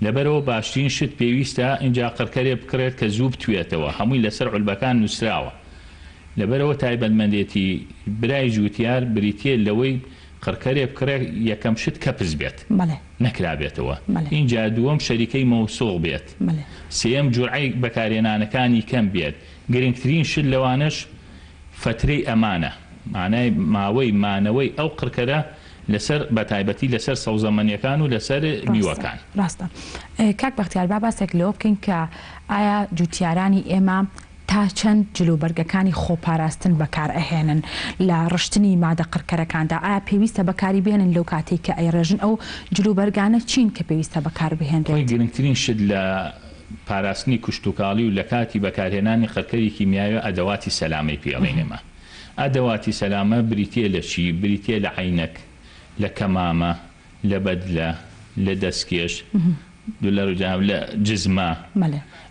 لەبەرئەوە باشترین شت پێویستە ئینجا قڕکەرێ بکڕێت کە زوو بتوێتەوە هەمووی لەسەر عولبەکان نوسراوە لەبەرئەوە تایبەتمەندێتی برای جوتیار بریتیە لەوەی قڕکەرێ بکڕێ یەکەم شت کەپس بێت نەکرابێتەوە ئینجا دووەم شەریکەی مەوسوق بێت سێیەم جورعەی بەکارهێنانەکانی کەم بێت گرنگترین شت لەوانەش فەترەی ئەمانە، مانای ماوەی مانەوەی ئەو قڕکەرە لەسەر بەتایبەتی لەسەر سەوزەمەنیەکان و لەسەر میوەکان. ڕاستە کاک بەختیار با باسێک لەوە بکەین کە ئایا جوتیارانی ئێمە. تا چەند جلوبەرگەکانی خۆپاراستن بەکار ئەهێنن لە ڕشتنی مادە قڕکەرەکاندا؟ ئایا پێویستە بەکاری بهێنن لەو کاتەی کە ئەیڕێژن؟ ئەو جلوبەرگانە چین کە پێویستە بەکار خۆی بهێنرێت؟ گرنگترین شت لە پاراستنی کشتوکاڵی و لە کاتی بەکارهێنانی قڕکەری کیمیاوی ئەدەواتی سەلامەی پێ ئەڵێین ئێمە. ئەدەواتی سەلامە بریتییە لە چی؟ بریتییە لە عەینەک، لە کەمامە، لە بەدلە، لە دەستکێش، لە جزمە،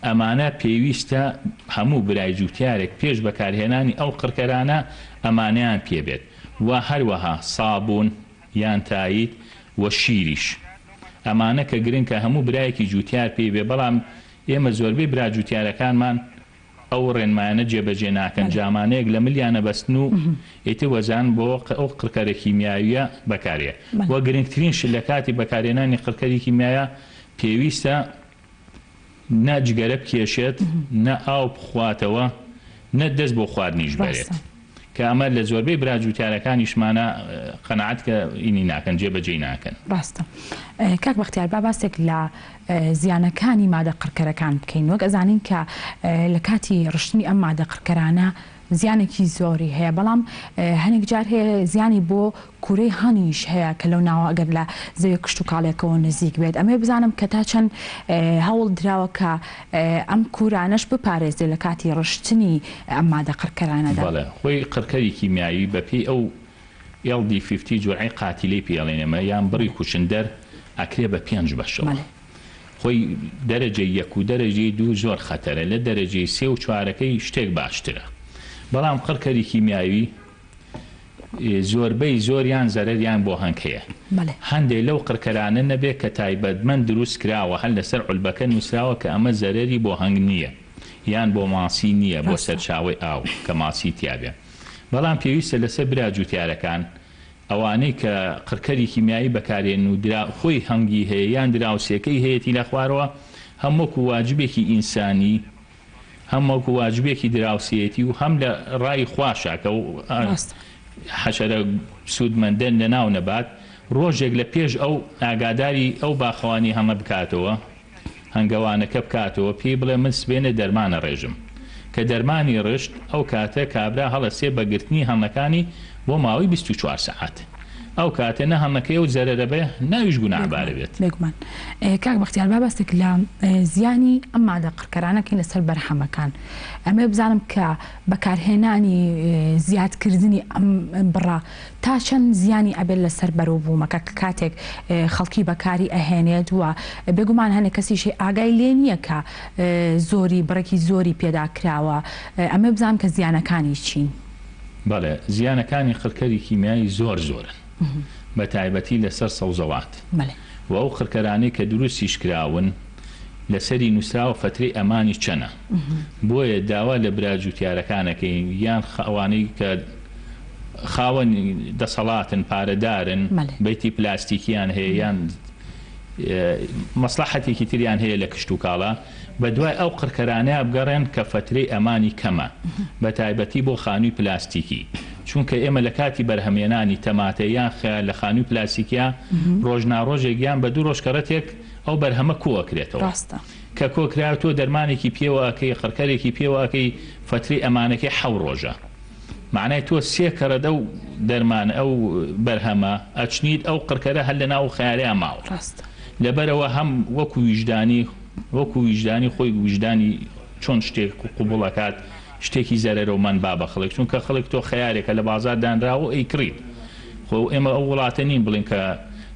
ئەمانە پێویستە هەموو برای جوتیارێک پێش بەکارهێنانی ئەو قڕکەرانە ئەمانەیان پێ بێت و هەروەها سابوون یان تایت و شیریش ئەمانە کە گرنکە هەموو برایەکی جوتیار پێی بێ بەڵام ئێمە زۆربەی برا جوتیارەکانمان ئەو ڕێنمایانە جێبەجێ ناکەن، جامانەیەک لە ملیان ئەبەستن و ئیتر وەزان بۆ ئەو قڕکەرە کیمیاوییە بەکارێ. وە گرنگترین شت لە کاتی بەکارهێنانی قڕکەری کیمیایا پێویستە نە جگەرە بکێشێت، نە ئاو بخواتەوە، نە دەست بۆ خواردنیش بەرێت. کە ئەمە لە زۆربەی برا جوتیارەکانیشمانا قەناعەت کە ئینی ناکەن، جێبەجێی ناکەن. ڕاستە کاک بەختیار با باسێک لە زیانەکانی مادە قڕکەرەکان بکەین وەک ئەزانین کە لە کاتی ڕشتنی ئەم مادە قڕکەرانە زیانێکی زۆری هەیە بەڵام هەنێک جار هەیە زیانی بۆ کورەی هەنگیش هەیە کە لەو ناوە ئەگەر لە زەویە کشتوکاڵیەکەوە نزیک بێت ئەمەوێ بزانم کە تا چەند هەوڵ دراوە کە ئەم کورانەش بپارێزرێت لە کاتی ڕشتنی ئەم مادە قڕکەرانەدا. بەڵێ خۆی قڕکەری کیمیایی بە پێی ئەو LD fifty جورعەی قاتیلەی پێ ئەڵێین ئێمە یان بڕی کوشندەر ئەکرێ بە پێنج بەشەوە خۆی دەرەجەی یەک و دەرەجەی دوو زۆر خەتەرە لە دەرەجەی سێ و چوارەکەی شتێک باشترە بەڵام قڕکەری کیمیاوی زۆربەی زۆریان زەرەریان بۆ هەنگ هەیە. هەندێ لەو قڕکەرانە نەبێ کە تایبەتمەند دروست کراوە هەر لەسەر عولبەکە نوسراوە کە ئەمە زەرەری بۆ هەنگ نییە یان بۆ ماسی نییە بۆ سەرچاوەی ئاو کە ماسی تیابێ بەڵام پێویستە لەسەر برا جوتیارەکان ئەوانەی کە قڕکەری کیمیایی بەکارێنن و درا خۆی هەنگی هەیە یان دراوسێکەی هەیەتی لە خوارەوە هەم وەکو واجبێکی ئینسانی هەم وەکو واجبێکی دراوسێیەتی و هەم لە ڕای خواشە کە حەشەرە سوودمەندە لەناو نەبات، ڕۆژێک لە پێش ئەو ئاگاداری ئەو باخەوانی هەمە بکاتەوە، هەنگەوانەکە بکاتەوە، پێی بڵێ من سبەینێ دەرمان ئەڕێژم. کە دەرمانی ڕشت، ئەو کاتە کابرا هەڵەسێ بە گرتنی هەنگەکانی بۆ ماوەی 24 سەعات. ئەو کاتە نە هەنگەکەی ئەو زەرەرە بێ، نە ئەویش گوناهبارە بێت. بێگومان. کاک بەختیار با باسێک لە زیانی ئەم مادە قڕکەرانە کەین لەسەر بەرهەمەکان. ئەمەوێ بزانم کە بەکارهێنانی زیادکردنی ئەم بڕە تا چەند زیانی ئەبێت لەسەر بەروبوومەکە کە کاتێک خەڵکی بەکاری ئەهێنێت و بێگومان هەنێک کەسیش ئاگای لێ نییە کە زۆری بڕێکی زۆری پێدا کراوە ئەمەوێ بزانم کە زیانەکانی چین؟ بەڵێ زیانەکانی قڕکەری کیمیایی زۆر زۆرن بە تایبەتی لەسەر سەوزەوات و ئەو قڕکەرانەی کە دروستیش کراون لەسەری نوسراوە فەترەی ئەمانی چەنە بۆیە داوا لە برا جوتیارەکان ئەکەین یان ئەوانەی کە خاوەنی دەسەڵاتن پارەدارن بەیتی پلاستیکیان هەیە یان مەسڵەحەتێکی تریان هەیە لە کشتوکاڵا بەدوای ئەو قڕکەرانەیا بگەڕێن کە فەترەی ئەمانی کەمە بەتایبەتی بۆ خانووی پلاستیکی چونکە ئێمە لە کاتی بەرهەمێنانی تەماتە یان خەیار لە خانووی پلاستیکیا ڕۆژ نا ڕۆژێک یان بە دوو ڕۆژ کەڕەتێک ئەو بەرهەمە کۆ ئەکرێتەوە کە کۆ کرایەوە تۆ دەرمانێکی پێوە ئەکەی قڕکەرێکی پێوە ئەکەی فەترەی ئەمانەکەی حەو ڕۆژە مەعنای تۆ سێ کەڕەت ئەو دەرمان ئەو بەرهەمە ئەچنیت ئەو قڕکەرە هەر لەناو ئەو خەیارەیا ماوە لەبەرئەوە هەم وەکو ویژدانی وەکو ویژدانی خۆی ویژدانی چۆن شتێک قبوڵ ئەکات شتێکی زەرەرەومەند با بە خەڵک چونکە خەڵک تۆ خەیارێکە لە بازار دانراوە و ئەیکڕیت خۆ ئێمە ئەو وڵاتە نین بڵێین کە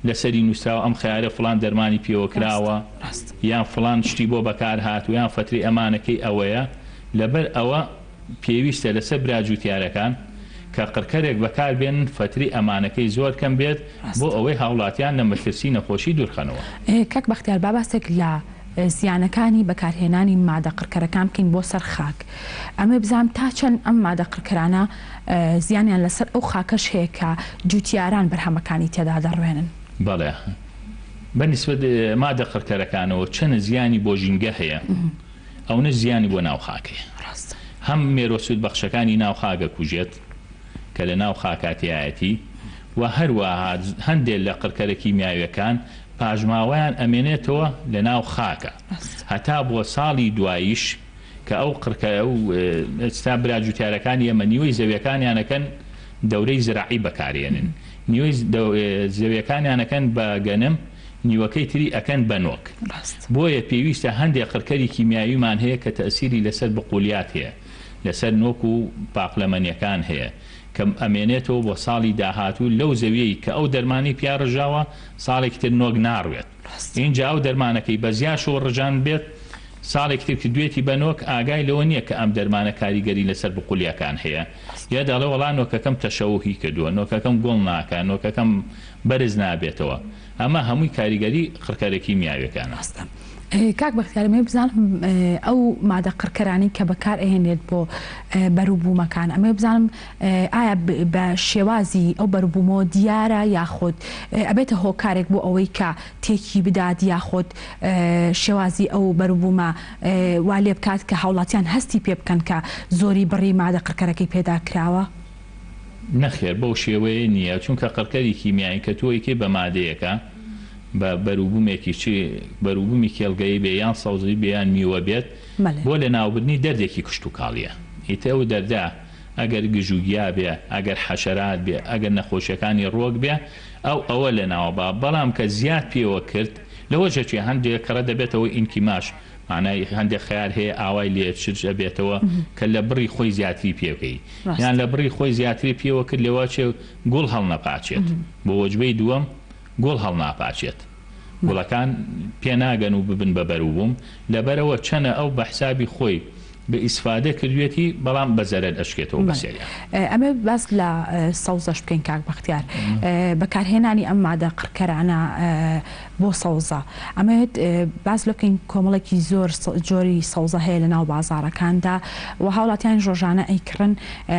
لەسەری نووسراوە ئەم خەیارە فڵان دەرمانی پێوە کراوە یان فڵان شتی بۆ بەکار هاتووە یان فەترەی ئەمانەکەی ئەوەیە لەبەر ئەوە پێویستە لەسەر برا جوتیارەکان کە قڕکەرێک بەکار بێنن فەترەی ئەمانەکەی زۆر کەم بێت بۆ ئەوەی هاوڵاتیان لە مەترسی نەخۆشی دوورخەنەوە. کاک بەختیار با باسێک لە زیانەکانی بەکارهێنانی مادە قڕکەرەکان بکەین بۆ سەر خاک ئەمەوێ بزانم تا چەند ئەم مادە قڕکەرانە زیانیان لەسەر ئەو خاکەش هەیە کە جوتیاران بەرهەمەکانی تێدا دەڕوێنن؟ بەڵێ بە نیسبەت مادە قڕکەرەکانەوە چەند زیانی بۆ ژینگە هەیە ئەونەش زیانی بۆ ناو خاک هەیە. هەم مێروە سوودبەخشەکانی ناو خاک ئەکوژێت کە لە ناو خاکا تیایەتی و هەروەها هەندێ لە قڕکەرە کیمیاویەکان پاشماوەیان ئەمێنێتەوە لە ناو خاکا هەتا بۆ ساڵی دواییش. کە ئەو قڕکە ئەو ئێستا برا جوتیارەکانی ئێمە نیوەی زەویەکانیان ئەکەن دەورەی زراعی بەکارێنن نیوەی زەویەکانیان ئەکەن بە گەنم نیوەکەی تری ئەکەن بە نۆک بۆیە پێویستە هەندێ قڕکەری کیمیاویمان هەیە کە تەئسیری لەسەر بقولیات هەیە لەسەر نۆک و پاقلەمەنیەکان هەیە کە ئەمێنێتەوە بۆ ساڵی داهاتوو لەو زەویەی کە ئەو دەرمانەی پیا ڕژاوە ساڵێکی تر نۆک ناڕوێت ئینجا ئەو دەرمانەکەی بە زیاشەوە ڕژاندبێت ساڵێکی تر کردوێتی بە نۆک ئاگای لەوە نیە کە ئەم دەرمانە کاریگەری لەسەر بقولیەکان هەیە یە دەڵێ وەڵا نۆکەکەم تەشەوهی کردووە نۆکەکەم گوڵ ناکا نۆکەکەم بەرز نابێتەوە ئەمە هەمووی کاریگەری قڕکەرە کیمیاویەکانە. ڕاستە کاک بەختیار ئەمەوێ بزانم ئەو مادە قڕکەرانەی کە بەکار ئەهێنرێت بۆ بەروبوومەکان ئەمەوێ بزانم ئایا بە شێوازی ئەو بەروبوومەوە دیارە یاخود ئەبێتە هۆکارێک بۆ ئەوەی کە تێکی بدات یاخود شێوازی ئەو بەروبوومە وا لێبکات کە هاوڵاتیان هەستی پێ بکەن کە زۆری بڕی مادە قڕکەرەکەی پێدا کراوە؟ نەخێر بەو شێوەیە نییە چونکە قڕکەری کیمیایی کە تۆ ئەیکەی بە مادەیەکە بە بەروبومێکی چ بەروبومی کێڵگەیی بێ یان سەوزی بێ یان میوە بێت بۆ لەناوبردنی دەردێکی کشتوکاڵیە ئیتر ئەو دەردە ئەگەر گژوگیا بێ ئەگەر حەشەرات بێ ئەگەر نەخۆشیەکانی ڕوەک بێ ئەو ئەوە لەناوەبا بەڵام کە زیاد پێوە کرد لەوەش ئەچێ هەندێ کەڕە دەبێتەوە ئینکیماش مانای هەندێک خەیار هەیە ئاوای لێ چرچ ئەبێتەوە کە لە بڕی خۆی زیاتری پێ بکەی یان لە بڕی خۆی زیاتری پێوە کرد لەوە چێ گوڵ هەڵنەپاچێت بۆ وەجبەی دووەم گوڵ هەڵناپاچێت گوڵەکان پێ ناگەن و ببن بە بەروبووم لەبەرئەوە چەنە ئەو بە حسابی خۆی بە ئیسفادە کردوێتی بەڵام بە زەرەر ئەشکێتەوە بە سەریا. ئەمەوێت باس لە سەوزەش بکەین کاک بەختیار بەکارهێنانی ئەم مادە قڕکەرانە بۆ سەوزە ئەمەوێت باس لە بکەین کۆمەڵێکی زۆر جۆری سەوزە هەیە لە ناو بازاڕەکاندا و هاوڵاتیانیش ڕۆژانە ئەیکڕن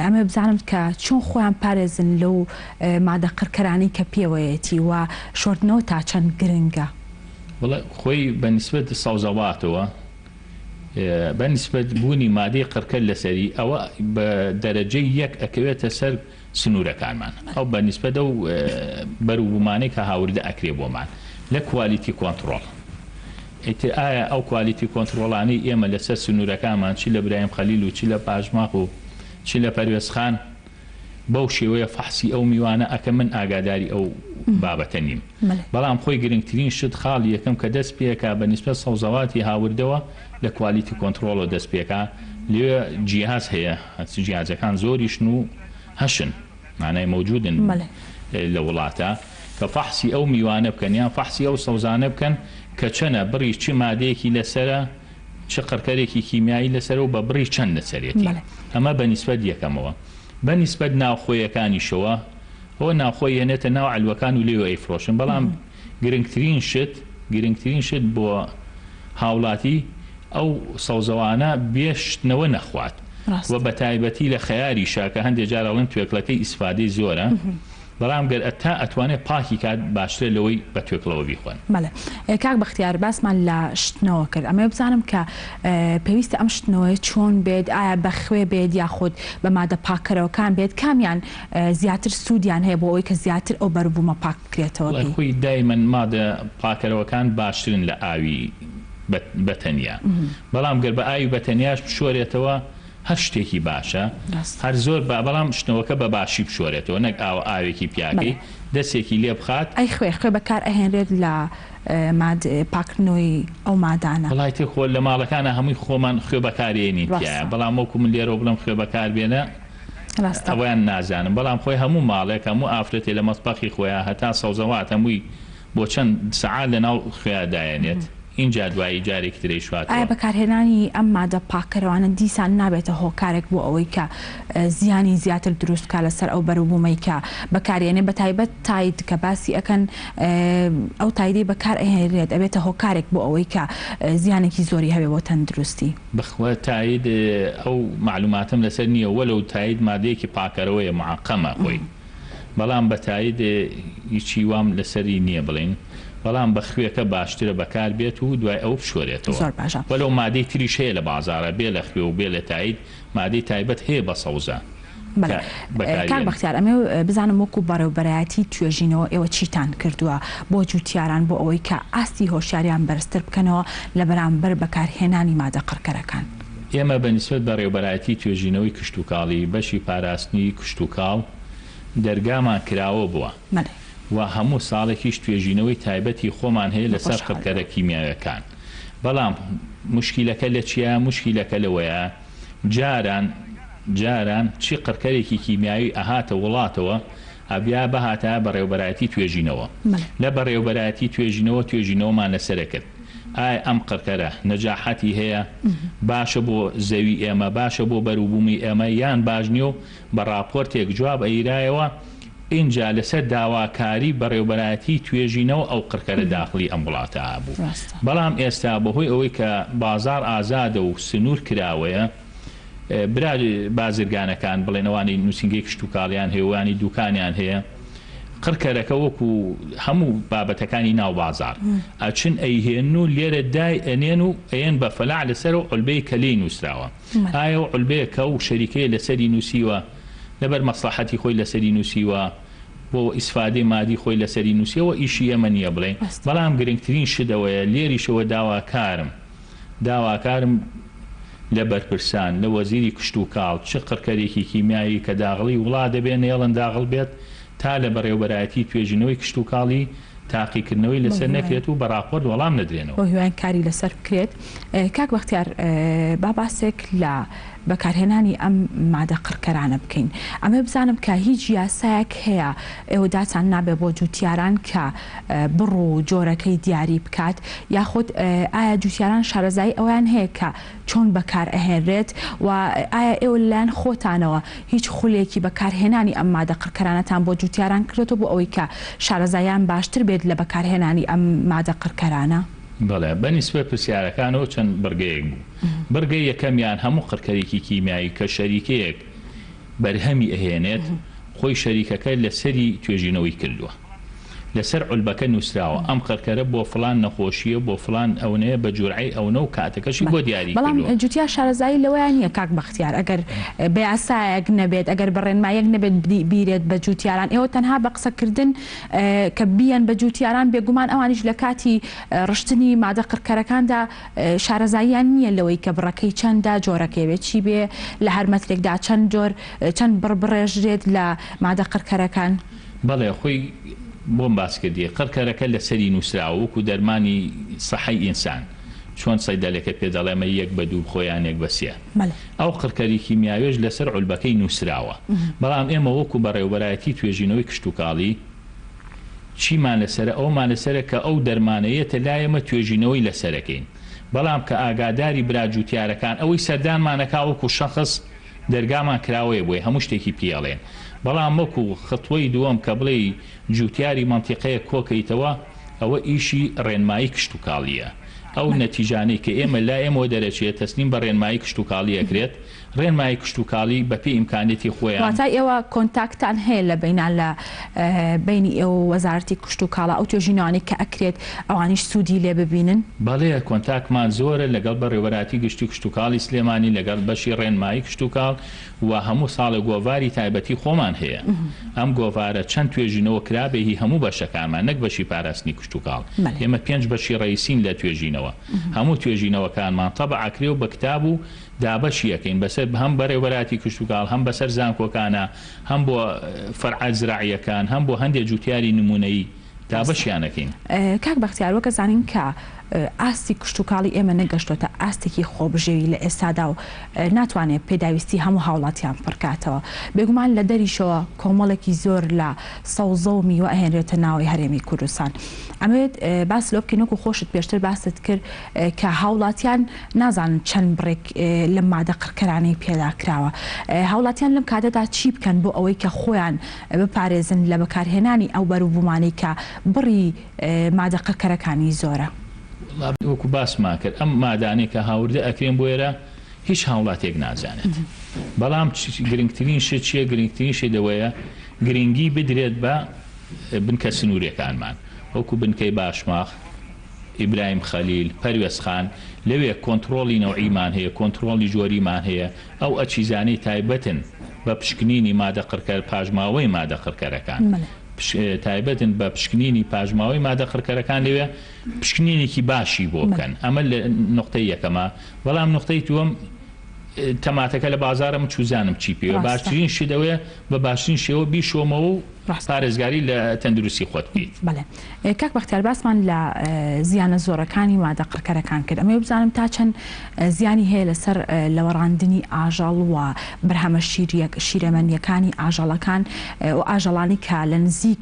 ئەمەوێت بزانم کە چۆن خۆیان پارێزن لەو مادە قڕکەرانەی کە پێوەیەتی و شۆردنەوە تا چەند گرنگە؟ وەڵا خۆی بە نیسبەت سەوزەواتەوە بە نیسبەت بوونی مادەی قڕکەر لەسەری ئەوە بە دەرەجەی یەک ئەکەوێتە سەر سنوورەکانمان ئەو بە نیسبەت ئەو بەروبوومانەی کە هاوردە ئەکرێ بۆمان لە کوالیتی کۆنتڕۆڵ ئیتر ئایا ئەو کوالیتی کۆنتڕۆڵانەی ئێمە لەسەر سنوورەکانمان چ لە برایم خەلیل و چ لە پاشماخ و چ لە پەروێزخان بەو شێوەیە فەحسی ئەو میوانە ئەکەن من ئاگاداری ئەو بابەتە نیم بەڵام خۆی گرنگترین شت خاڵی یەکەم کە دەست پێکا بە نیسبەت سەوزەواتی هاوردەوە لە کوالیتی کۆنتڕۆڵەوە دەست پێکا لەوێ جیهاز هەیە جیهازەکان زۆریشن و هەشن مانای مەوجودن لە وڵاتە کە فەحسی ئەو میوانە بکەن یان فەحسی ئەو سەوزانە بکەن کە چەنە بڕی چ مادەیەکی لەسەرە چ قڕکەرێکی کیمیایی لەسەرە و بە بڕی چەند لەسەرێتی ئەمە بە نیسبەت یەکەمەوە بە نیسبەت ناوخۆیەکانیشەوە ئەوە ناوخۆ یەنێتە ناو عەلوەکان و لێوە ئەیفرۆشن بەڵام گرنگترین شت گرنگترین شت بۆ هاوڵاتی ئەو سەوزەوانە بێ شتنەوە نەخوات و بە تایبەتی لە خەیاریشا کە هەندێ جار ئەڵێن توێکڵەکەی ئیسفادەی زۆرە بەڵام گەر تا ئەتوانێ پاکی کات باشترە لەوەی بە توێکڵەوە بیخۆن. بەڵێ کاک بەختیار باسمان لە شتنەوە کرد ئەمەوێ بزانم کە پێویستە ئەم شتنەوەیە چۆن بێت ئایا بە خوێ بێت یاخود بە مادە پاککەرەوەکان بێت کامیان زیاتر سوودیان هەیە بۆ ئەوەی کە زیاتر ئەو بەروبوومە پاک بکرێتەوە وەڵای پێی؟ خۆی دایمەن مادە پاکەرەوەکان باشترن لە ئاوی بە تەنیا بەڵام گەر بە ئاوی بە تەنیاش بشۆرێتەوە هەر شتێکی باشە هەر زۆر با بەڵام شتنەوەکە بە باشی بشۆرێتەوە نەک ئاوە ئاوێکی پیاکەی دەسێکی لێ بخات. ئەی خوێ خوێ بەکار ئەهێنرێت لە ماد پاکردنەوەی ئەو مادانە؟ وەڵای تر خۆ لە ماڵەکانا هەمووی خۆمان خوێ بەکار ێنین تیایا بەڵام وەکو من لێرەوە بڵێم خوێ بەکار بێنە ئەوەیان نازانم بەڵام خۆی هەموو ماڵێک هەموو ئافرەتێ لە مەتبەخی خۆیا هەتا سەوزەوات هەمووی بۆ چەند سەعات لەناو خوێیا دایەنێت ئینجا دوایی جارێکی تر ئەیشواتەوە. ئایا بەکارهێنانی ئەم مادە پاککەرەوانە دیسان نابێتە هۆکارێک بۆ ئەوەی کە زیانی زیاتر دروست بکات لەسەر ئەو بەروبوومەی کە بەکاریەنێ بەتایبەت تاید کە باسی ئەکەن ئەو تایدەی بەکار ئەهێنرێت ئەبێتە هۆکارێک بۆ ئەوەی کە زیانێکی زۆری هەبێ بۆ تەندروستی؟ بەخوا تاید ئەو مەعلوماتەم لەسەر نییە وەلەو تاید مادەیەکی پاکەرەوەیە معقمە خۆی بەڵام بە تاید هیچی وام لەسەری نییە بڵێین بەڵام بە خوێکە باشترە بەکار بێت و دوای ئەوە بشۆرێتەوە زۆر باشە. وەلەو مادەی تریش هەیە لە بازاڕا بێ لە خوێ و بێ لە تاید مادەی تایبەت هەیە بە سەوزە بەڵێ کە کاک بەکاریێنن. بەختیار ئەمەوێ بزانم وەکو بەڕێوبەرایەتی توێژینەوە ئێوە چیتان کردووە بۆ جوتیاران بۆ ئەوەی کە ئاستی هۆشیاریان بەرزتر بکەنەوە لە بەرامبەر بەکارهێنانی مادە قڕکەرەکان؟ ئێمە بە نیسبەت بەڕێوبەرایەتی توێژینەوەی کشتوکاڵی بەشی پاراستنی کشتوکاڵ دەرگامان کراوە بووە و هەموو ساڵێکیش توێژینەوەی تایبەتی خۆمان هەیە لەسەر قڕکەرە کیمیاویەکان بەڵام موشکیلەکە لە چیە موشکیلەکە لەوەیە جاران جاران چی قڕکەرێکی کیمیاوی ئەهاتە وڵاتەوە ئەبیا بهاتایە بەڕێوبەرایەتی توێژینەوە لە بەڕێوبەرایەتی توێژینەوە توێژینەوەمان لەسەرە کرد ئایا ئەم قڕکەرە نەجاحەتی هەیە باشە بۆ زەوی ئێمە باشە بۆ بەروبومی ئێمە یان باش نیە و بە ڕاپۆرتێک جواب ئەیرایەوە ئینجا لەسەر داواکاری بەڕێوبەرایەتی توێژینەوە ئەو قڕکەرە داخڵی ئەم وڵاتە ئابوو بەڵام ئێستا بەهۆی ئەوەی کە بازاڕ ئازادە و سنور کراوەیە برا بازرگانەکان بڵێن ئەوانەی نوسینگەی کشتوکاڵیان هەیە و ئەوانەی دوکانیان هەیە قڕکەرەکە وەکو هەموو بابەتەکانی ناو بازاڕ ئەچن ئەیهێنن و لێرە دای ئەنێن و ئەیەن بە فەلاع لەسەر ئەو عولبەی کە لێی نوسراوە ئایا ئەو عولبەیە کە ئەو شەریکەیە لەسەری نوسیوە لەبەر مەسڵەحەتی خۆی لەسەری نوسیوە بۆ ئیسفادەی مادی خۆی لەسەری نوسیەوە ئیشی ئێمە نیە بڵێین بەڵام گرنگترین شت ئەوەیە لێریشەوە داواکارم داواکارم لە بەرپرسان، لە وەزیری کشتوکاڵ، چ قڕکەرێکی کیمیایی کە داغڵی وڵات دەبێ نەیەڵن داغڵ بێت تا لە بەڕێوەبەرایەتی توێژینەوەی کشتوکاڵی تاقیکردنەوەی لەسەر نەکرێت و بە ڕاپۆرت وەڵام نەدرێنەوە. بەو هیوایەن کاری لەسەر بکرێت. کاک بەختیار با باسێک لە بەکارهێنانی ئەم مادە قڕکەرانە بکەین. ئەمەوێ بزانم کە هیچ یاسایەک هەیە ئێوە داتان نابێ بۆ جوتیاران کە بڕ و جۆرەکەی دیاری بکات یاخود ئایا جوتیاران شارەزایی ئەوەیان هەیە کە چۆن بەکار ئەهێنرێت و ئایا ئێوە لەلایەن خۆتانەوە هیچ خولێکی بەکارهێنانی ئەم مادە قڕکەرانەتان بۆ جوتیاران کردۆتەوە بۆ ئەوەی کە شارەزاییان باشتر بێت لە بەکارهێنانی ئەم مادە قڕکەرانە؟ بەڵێ، بە نیسبەت پرسیارەکانەوە چەند بڕگەیەک بوو. بڕگەی یەکەمیان هەموو قڕکەرێکی کیمیایی کە شەریکەیەک بەرهەمی ئەهێنێت، خۆی شەریکەکە لەسەری توێژینەوەی کردووە. لەسەر عولبەکە نووسراوە ئەم قڕکەرە بۆ فڵان نەخۆشییە، بۆ فڵان ئەونەیە، بە جورعەی ئەونە و کاتەکەشی بۆ دیاری بەڵام کردووە. جوتیار شارەزایی لەوەیا نییە کاک بەختیار، ئەگەر بە یاسایەک نەبێت، ئەگەر بە ڕێنماییەک نەبێت بیرێت بە جوتیاران، ئێوە تەنها بە قسەکردن کە بیەن بە جوتیاران، بێگومان ئەوانیش لە کاتی ڕشتنی مادە قڕکەرەکاندا شارەزاییان نییە لەوەی کە بڕەکەی چەندە، جۆرەکەی بێ چی بێ، لە هەر مەترێکدا چەند جۆر، چەند بڕ بڕێژرێت لە مادە قڕکەرەکان. بەڵێ خۆی بۆم باس کردی قڕکەرەکە لەسەری نوسراوە وەکو دەرمانی سەحەی ئینسان چۆن سەیدەلەکە پێ دەڵێ ئەمە یەک بە دوو بخۆ یان یەک بە سێ ئەو قڕکەری کیمیاویەش لەسەر عولبەکەی نوسراوە بەڵام ئێمە وەکو بەڕێوبەرایەتی توێژینەوەی کشتوکاڵی چیمان لەسەرە ئەوەمان لەسەرە کە ئەو دەرمانە یەتە لای ئێمە توێژینەوەی لەسەرەکەین بەڵام کە ئاگاداری برا جوتیارەکان ئەوەی سەردانمان ئەکا وەکو شەخس دەرگامان کراوەیە بۆی هەموو شتێکی پی ئەڵێن بەڵام وەکو خطوەی دووەم کە بڵێی جوتیاری مەنتیقەیەک کۆکەیتەوە ئەوە ئیشی ڕێنمایی کشتوکاڵیە ئەو نەتیجانەی کە ئێمە لای ئێمەوە دەرەچێت تەسلیم بە ڕێنمایی کشتوکاڵی ئەکرێت ڕێنمایی کشتوکاڵی بە پێی ئیمکانیەتی خۆیان. واتە ئێوە کۆنتاکتان هەیە لە بەینان لە بەینی ئێوە و وەزارەتی کشتوکاڵا ئەو توێژینەوانەی کە ئەکرێت ئەوانیش سوودی لێ ببینن؟ بەڵێ کۆنتاکمان زۆرە لەگەڵ بەڕێوەبەرایەتی گشتی کشتوکاڵی سلێمانی لەگەڵ بەشی ڕێنمایی کشتوکاڵ و هەموو ساڵێک گۆڤاری تایبەتی خۆمان هەیە ئەم گۆڤارە چەند توێژینەوە کرابێ هی هەموو بەشەکانمان نەک بەشی پاراستنی کشتوکاڵ ئێمە پێنج بەشی ڕەئیسین لە توێژینەوە هەموو توێژینەوەکانمان تەبع ئەکرێ و بە کتاب و دابەشی ئەکەین بەسەر هەم بەڕێوەبەرایەتی کشتوکاڵ هەم بەسەر زانکۆکانا هەم بۆ فەرعە زراعیەکان هەم بۆ هەندێ جوتیاری نمونەیی دابەشیان ئەکەین. کاک بەختیار وەک ئەزانین کە ئاستی کشتوکاڵی ئێمە نەگەشتۆتە ئاستێکی خۆبژێوی لە ئێستادا و ناتوانێت پێداویستی هەموو هاوڵاتیان پڕکاتەوە بێگومان لە دەریشەوە کۆمەڵێکی زۆر لە سەوزە و میوە ئەهێنرێتە ناوەی هەرێمی کوردستان ئەمەوێت باس لەوە بکەین وەکو خۆشت پێشتر باست کرد کە هاوڵاتیان نازانن چەند بڕێک لەم مادە قڕکەرانەی پێدا کراوە هاوڵاتیان لەم کاتەدا چی بکەن بۆ ئەوەی کە خۆیان بپارێزن لە بەکارهێنانی ئەو بەروبوومانەی کە بڕی مادە قڕکەرەکانی زۆرە؟ وەڵا وەکو باسمان کرد ئەم مادانەی کە هاوردە ئەکرێن بۆ ئێرە هیچ هاوڵاتیەک نازانێت بەڵام گرنگترین شت چیە گرنگترین شت ئەوەیە گرنگی بدرێت بە بنکە سنوریەکانمان وەکو بنکەی باشماخ ئیبراهیم خەلیل، پەروێزخان، لەوێ کۆنتڕۆڵی نەوعیمان هەیە، کۆنتڕۆڵی جۆریمان هەیە، ئەو ئەچیزانەی تایبەتن بە پشکنینی مادە قڕکەر پاشماوەی مادە قڕکەرەکان، تایبەتن بە پشکنینی پاشماوەی مادە قڕکەرەکان لەوێ پشکنینێکی باشی بۆ بکەن، ئەمە لە نوقتەی یەکەمە، بەڵام نوقتەی دووەم. تەماتەکە لە بازارە من چوزانم چی پێوە ڕاستە. باشترین شت ئەوەیە بە باشترین شێوە بیشۆمەوە و ڕاستە. پارێزگاری لە تەندروستی خۆت بکەیت. بەڵێ کاک بەختیار باسمان لە زیانە زۆرەکانی مادە قڕکەرەکان کرد ئەمەوێ بزانم تا چەند زیانی هەیە لەسەر لەوەڕاندنی ئاژەڵ و بەرهەمە شیریە شیرەمەنیەکانی ئاژەڵەکان و ئاژەڵانی کە لە نزیک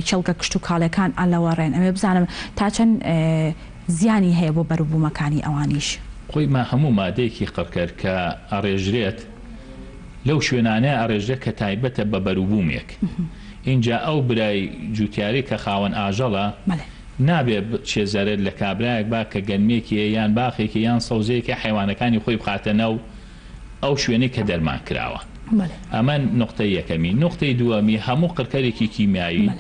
کێڵگە کشتوکاڵیەکان ئەلەوەڕێن ئەمەوێ بزانم تا چەند زیانی هەیە بۆ بەروبوومەکانی ئەوانیش. خۆی ما هەموو مادەیەکی قڕکەر کە ئەڕێژرێت لەو شوێنانەیا ئەڕێژرێت کە تایبەتە بە بەروبوومێک ئینجا ئەو برای جوتیارەی کە خاوەن ئاژەڵە نابێ بچێ زەرەر لە کابرایەک با کە گەنمێکی هەیە یان باخێکی یان سەوزەیەکی حەیوانەکانی خۆی بخاتە ناو ئەو شوێنەی کە دەرمان کراوە ئەمە نوقتەی یەکەمی نوقتەی دووەمی هەموو قڕکەرێکی کیمیایی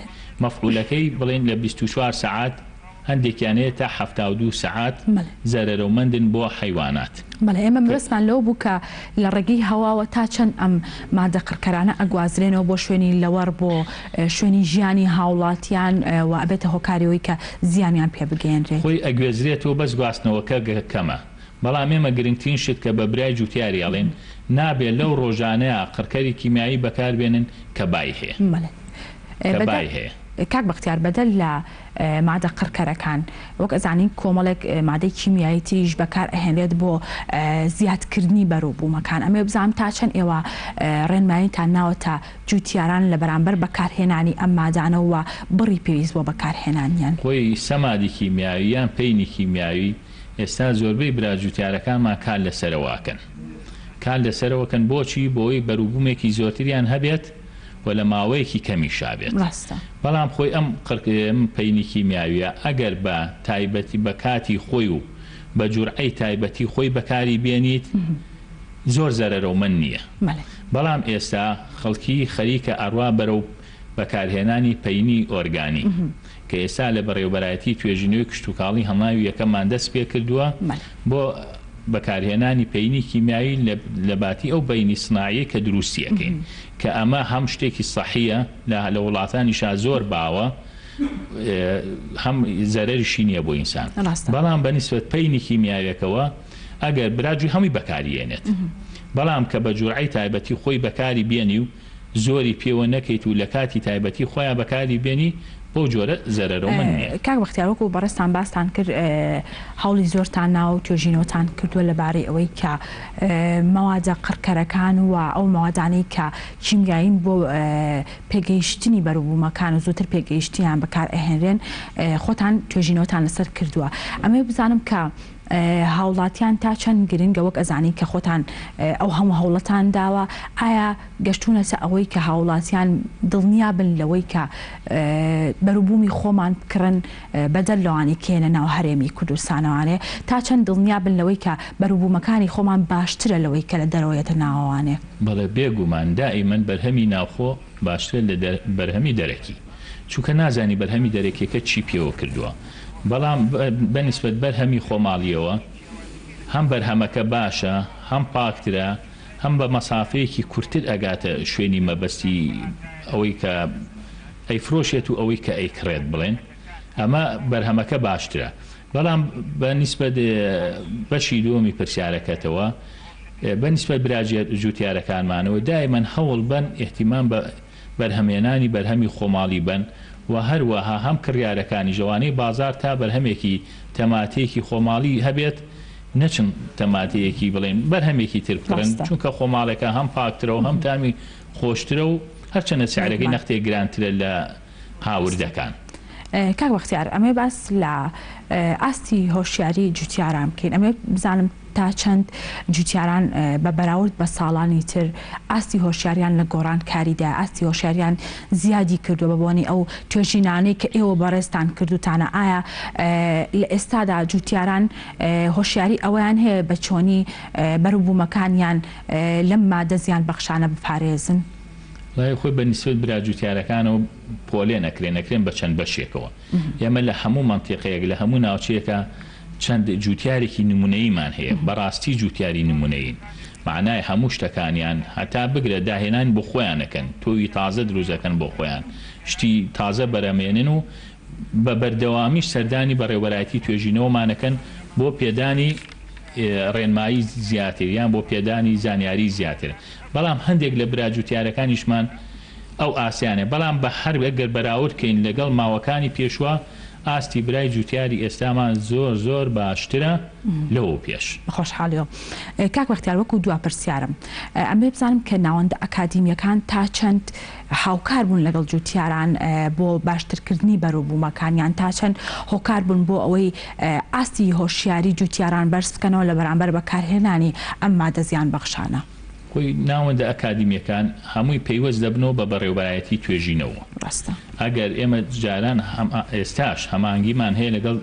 مەفعولەکەی بڵێن لە 24 سەعات هەندێکیان هەیە تا 72 سەعات زەرەرەومەندن بۆ حەیوانات. بەڵێ ئێمە مەبەستمان لەوە بوو کە لە ڕێگەی هەواوە تا چەند ئەم مادە قڕکەرانە ئەگوازرێنەوە بۆ شوێنی لەوەڕ بۆ شوێنی ژیانی هاوڵاتیان و ئەبێتە هۆکاری ئەوەی کە زیانیان پێ بگەیەنرێت. خۆی ئەگوێزرێتەوە بەس گواستنەوەکە کەمە بەڵام ئێمە گرنگترین شت کە بە برای جوتیاری ئەڵێین نابێ لەو ڕۆژانەیا قڕکەری کیمیایی بەکار بێنن کە بای هەیە بەڵێ کە بای هەیە. کاک بەختیار بەدەر لە مادە قڕکەرەکان وەک ئەزانین کۆمەڵێک مادەی کیمیایی تریش بەکار ئەهێنرێت بۆ زیادکردنی بەروبوومەکان ئەمەوێ بزانم تا چەند ئێوە ڕێنماییتان ناوەتە جوتیاران لە بەرامبەر بەکارهێنانی ئەم مادانە و بڕی پێویست بۆ بەکارهێنانیان. خۆی سەمادی کیمیاوی یان پەینی کیمیاوی ئێستا زۆربەی برا جوتیارەکانمان کار لەسەرەوە ئەکەن کار لەسەرەوە کەن بۆچی بۆی بەروبوومێکی زۆرتریان هەبێت و لە ماوەیەکی کەمیشا بێت. ڕاستە. بەڵام خۆی ئەم قڕ ئەم پەینی کیمیاویە ئەگەر بە تایبەتی بە کاتی خۆی و بە جورعەی تایبەتی خۆی بەکاری بێنیت زۆر زەرەرەومەند نییە. بەڵێ. بەڵام ئێستا خەڵکی خەریکە ئەڕوا بەرەو بەکارهێنانی پەینی ئۆرگانی کە ئێستا لە بەڕێوەبەرایەتی توێژینەوەی کشتوکاڵی هەنگاوی یەکەممان دەست پێکردووە بۆ بەکارهێنانی پەینی کیمیایی لە باتی ئەو پەینی سناعیەی کە دروستی ئەکەین کە ئەمە هەم شتێکی سەحیە لە لە وڵاتانیشا زۆر باوە هەم زەرەریشی نییە بۆ ئینسان بەڵام بە نیسبەت پەینی کیمیاویەکەوە ئەگەر براجوی هەمووی بەکاری یەنێت بەڵام کە بە جورعەی تایبەتی خۆی بەکاری بێنی و زۆری پێوە نەکەیت و لە کاتی تایبەتی خۆیا بەکاری بێنی بەو جۆرە زەرەرەومەند نیە. کاک بەختیار وەکو بەڕێزتان باستان کرد هەوڵی زۆرتان ناوە و توێژینەوەتان کردووە لەبارەی ئەوەی کە مەوادە قڕکەرەکان و ئەو مەوادانەی کە کیمیایین بۆ پێگەیشتنی بەروبوومەکان و زووتر پێگەیشتیان بەکار ئەهێنرێن خۆتان توێژینەوەتان لەسەر کردووە ئەمەوێ بزانم کە هاوڵاتیان تا چەند گرنگە وەک ئەزانین کە خۆتان ئەو هەموو هەوڵەتان داوە ئایا گەشتونەتە ئەوەی کە هاوڵاتیان دڵنیا بن لەوەی کە بەروبوومی خۆمان بکڕن بەدەر لەوانەی کە یەنە ناو هەرێمی کوردستانەوانێ تا چەند دڵنیا بن لەوەی کە بەروبوومەکانی خۆمان باشترە لەوەی کە لە دەرەوە یەتە ناوەوانێ؟ بەڵێ بێ گومان دائیمەن بەرهەمی ناوخۆ باشترە لە بەرهەمی دەرەکی چونکە نازانی بەرهەمی دەرەکیەکە چی پێوە کردووە بەڵام بە نیسبەت بەرهەمی خۆماڵیەوە هەم بەرهەمەکە باشە هەم پاکترە هەم بە مەسافەیەکی کورتتر ئەگاتە شوێنی مەبەستی ئەوەی کە ئەیفرۆشێت و ئەوەی کە ئەیکڕێت بڵێن ئەمە بەرهەمەکە باشترە بەڵام بە نیسبەت بەشی دووەمی پرسیارەکەتەوە بە نیسبەت برا جوتیارەکانمانەوە دایمەن هەوڵ بەن ئیهتیمام بە بەرهەمهێنانی بەرهەمی خۆماڵی بەن و هەروەها هەم کڕیارەکانیش ئەوانەی بازاڕ تا بەرهەمێکی تەماتەیەکی خۆماڵی هەبێت نەچن تەماتەیەکی بڵێن بەرهەمێکی تر بکڕن ڕاستە. چونکە خۆماڵێکە هەم پاکترە و هەم تامی خۆشترە و هەرچەندە سعرەکەی بێگومان. نەختێک گرانترە لە هاوردەکان. کاک بەختیار ئەمەوێ باس لە ئاستی هۆشیاری جوتیاران بکەین ئەمەوێ بزانم تا چەند جوتیاران بە بەراورد بە ساڵانی تر ئاستی هۆشیاریان لە گۆڕانکاریدایە ئاستی هۆشیاریان زیادی کردووە بە بۆنەی ئەو توێژینانەی کە ئێوە بەڕێزتان کردوتانە ئایا لە ئێستادا جوتیاران هۆشیاری ئەوەیان هەیە بە چۆنی بەروبوومەکانیان لەم مادە زیان بەخشانە بپارێزن؟ ڕای خۆی بە نیسبەت برا جوتیارەکانەوە پۆلێن ئەکرێن، ئەکرێن بە چەند بەشێکەوە. ئێمە لە هەموو مەنتیقەیەک، لە هەموو ناوچەیەکا چەند جوتیارێکی نمونەییمان هەیە، بەڕاستی جوتیاری نمونەیین. مەعنای هەموو شتەکانیان، هەتا بگرە داهێنان بۆ خۆیان ئەکەن، تۆوی تازە دروست ئەکەن بۆ خۆیان، شتی تازە بەرەمێنن و بە بەردەوامیش سەردانی بەڕێوەبەرایەتی توێژینەوەمان ئەکەن بۆ پێدانی. ڕێنمایی زیاتر یان بۆ پێدانی زانیاری زیاتر بەڵام هەندێک لە برا جوتیارەکانیشمان ئەو ئاستیانە بەڵام بە هەر گەر بەراورد کەین لەگەڵ ماوەکانی پێشوە ئاستی برای جوتیاری ئێستامان زۆر زۆر باشترە لەوەو پێش. بە خۆشحاڵیەوە. کاک بەختیار وەکو دوا پرسیارم ئەمەوێ بزانم کە ناوەندە ئەکادیمیەکان تا چەند هاوکار بوون لەگەڵ جوتیاران بۆ باشترکردنی بەروبوومەکانیان تا چەند هۆکار بوون بۆ ئەوەی ئاستی هۆشیاری جوتیاران بەرز بکەنەوە لە بەرامبەر بەکارهێنانی ئەم مادە زیانبەخشانە؟ خۆی ناوەندە ئەکادیمیەکان هەمووی پەیوەست دەبنەوە بە بەڕێوبەرایەتی توێژینەوە. ڕاستە. ئەگەر ئێمە جاران ئێستاش هەماهەنگیمان هەیە لەگەڵ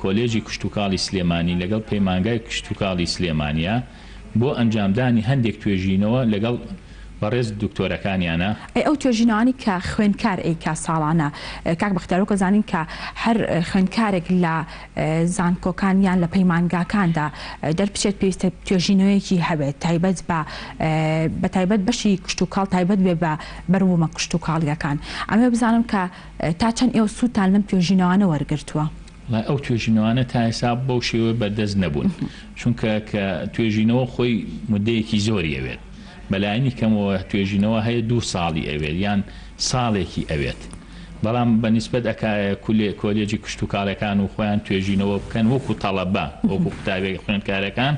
کۆلێژی کشتوکاڵی سلێمانی لەگەڵ پەیمانگای کشتوکاڵی سلێمانیە بۆ ئەنجامدانی هەندێک توێژینەوە لەگەڵ بەڕێز دکتۆرەکانیانە. ئەی ئەو توێژینەوانەی کە خوێندکار ئەیکا ساڵانە کاک بەختیار وەک ئەزانین کە هەر خوێندکارێک لە زانکۆکان یان لە پەیمانگاکاندا دەربچێت پێویستە توێژینەوەیەکی هەبێت تایبەت بە بە تایبەت بەشی کشتوکاڵ تایبەت بێ بە بەروبوومە کشتوکاڵییەکان ئەمەوێ بزانم کە تا چەند ئێوە سوودتان لەم توێژینەوانە وەرگرتووە؟ وەڵای ئەو توێژینەوانە تا ئێستا بەو شێوەیە بەردەست نەبوون چونکە کە توێژینەوە خۆی مودەیەکی زۆری ئەوێت بەلایەنی کەمەوە توێژینەوە هەیە دوو ساڵی ئەوێت یان ساڵێکی ئەوێت بەڵام بە نیسبەت ئەکایە کۆلێجی کشتوکاڵەکان و خۆیان توێژینەوە بکەن وەکو تەڵەبە وەکو قوتابی خوێندکارەکان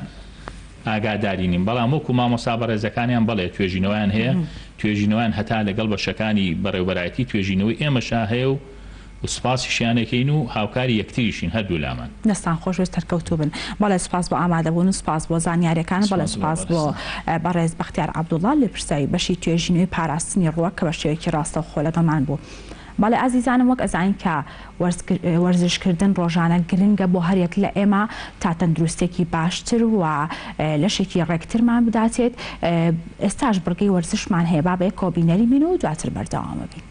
ئاگاداری نیم بەڵام وەکو مامۆستا بەڕێزەکانیان بەڵێ توێژینەوەیان هەیە توێژینەوەیان هەتا لەگەڵ بەشەکانی بەڕێوبەرایەتی توێژینەوەی ئێمەشا هەیە و سوپاسیشیان ئەکەین و هاوکاری یەکتریشین هەردوولامان. دەستان خۆش بێت سەرکەوتوو بن. بەڵێ سوپاس بۆ ئامادەبوون و سوپاس بۆ زانیاریەکان بەڵێ سوپاس سوپاس بۆ بۆ بەڕێزتان. بەڕێز بەختیار عەبدوڵا لێپرسراوی بەشی توێژینەوەی پاراستنی ڕووەک کە بە شێوەیەکی ڕاستەوخۆ لەگەڵمان بوو. بەڵێ ئازیزانم وەک ئەزانین کە وەرزش کردن ڕۆژانە گرنگە بۆ هەریەک لە ئێمە تا تەندروستێکی باشتر و لەشێکی ڕێکترمان بداتێت ئێستاش بڕگەی وەرزشمان هەیە با بەیەکەوە بینەری بین و دواتر بەردەوامە بین.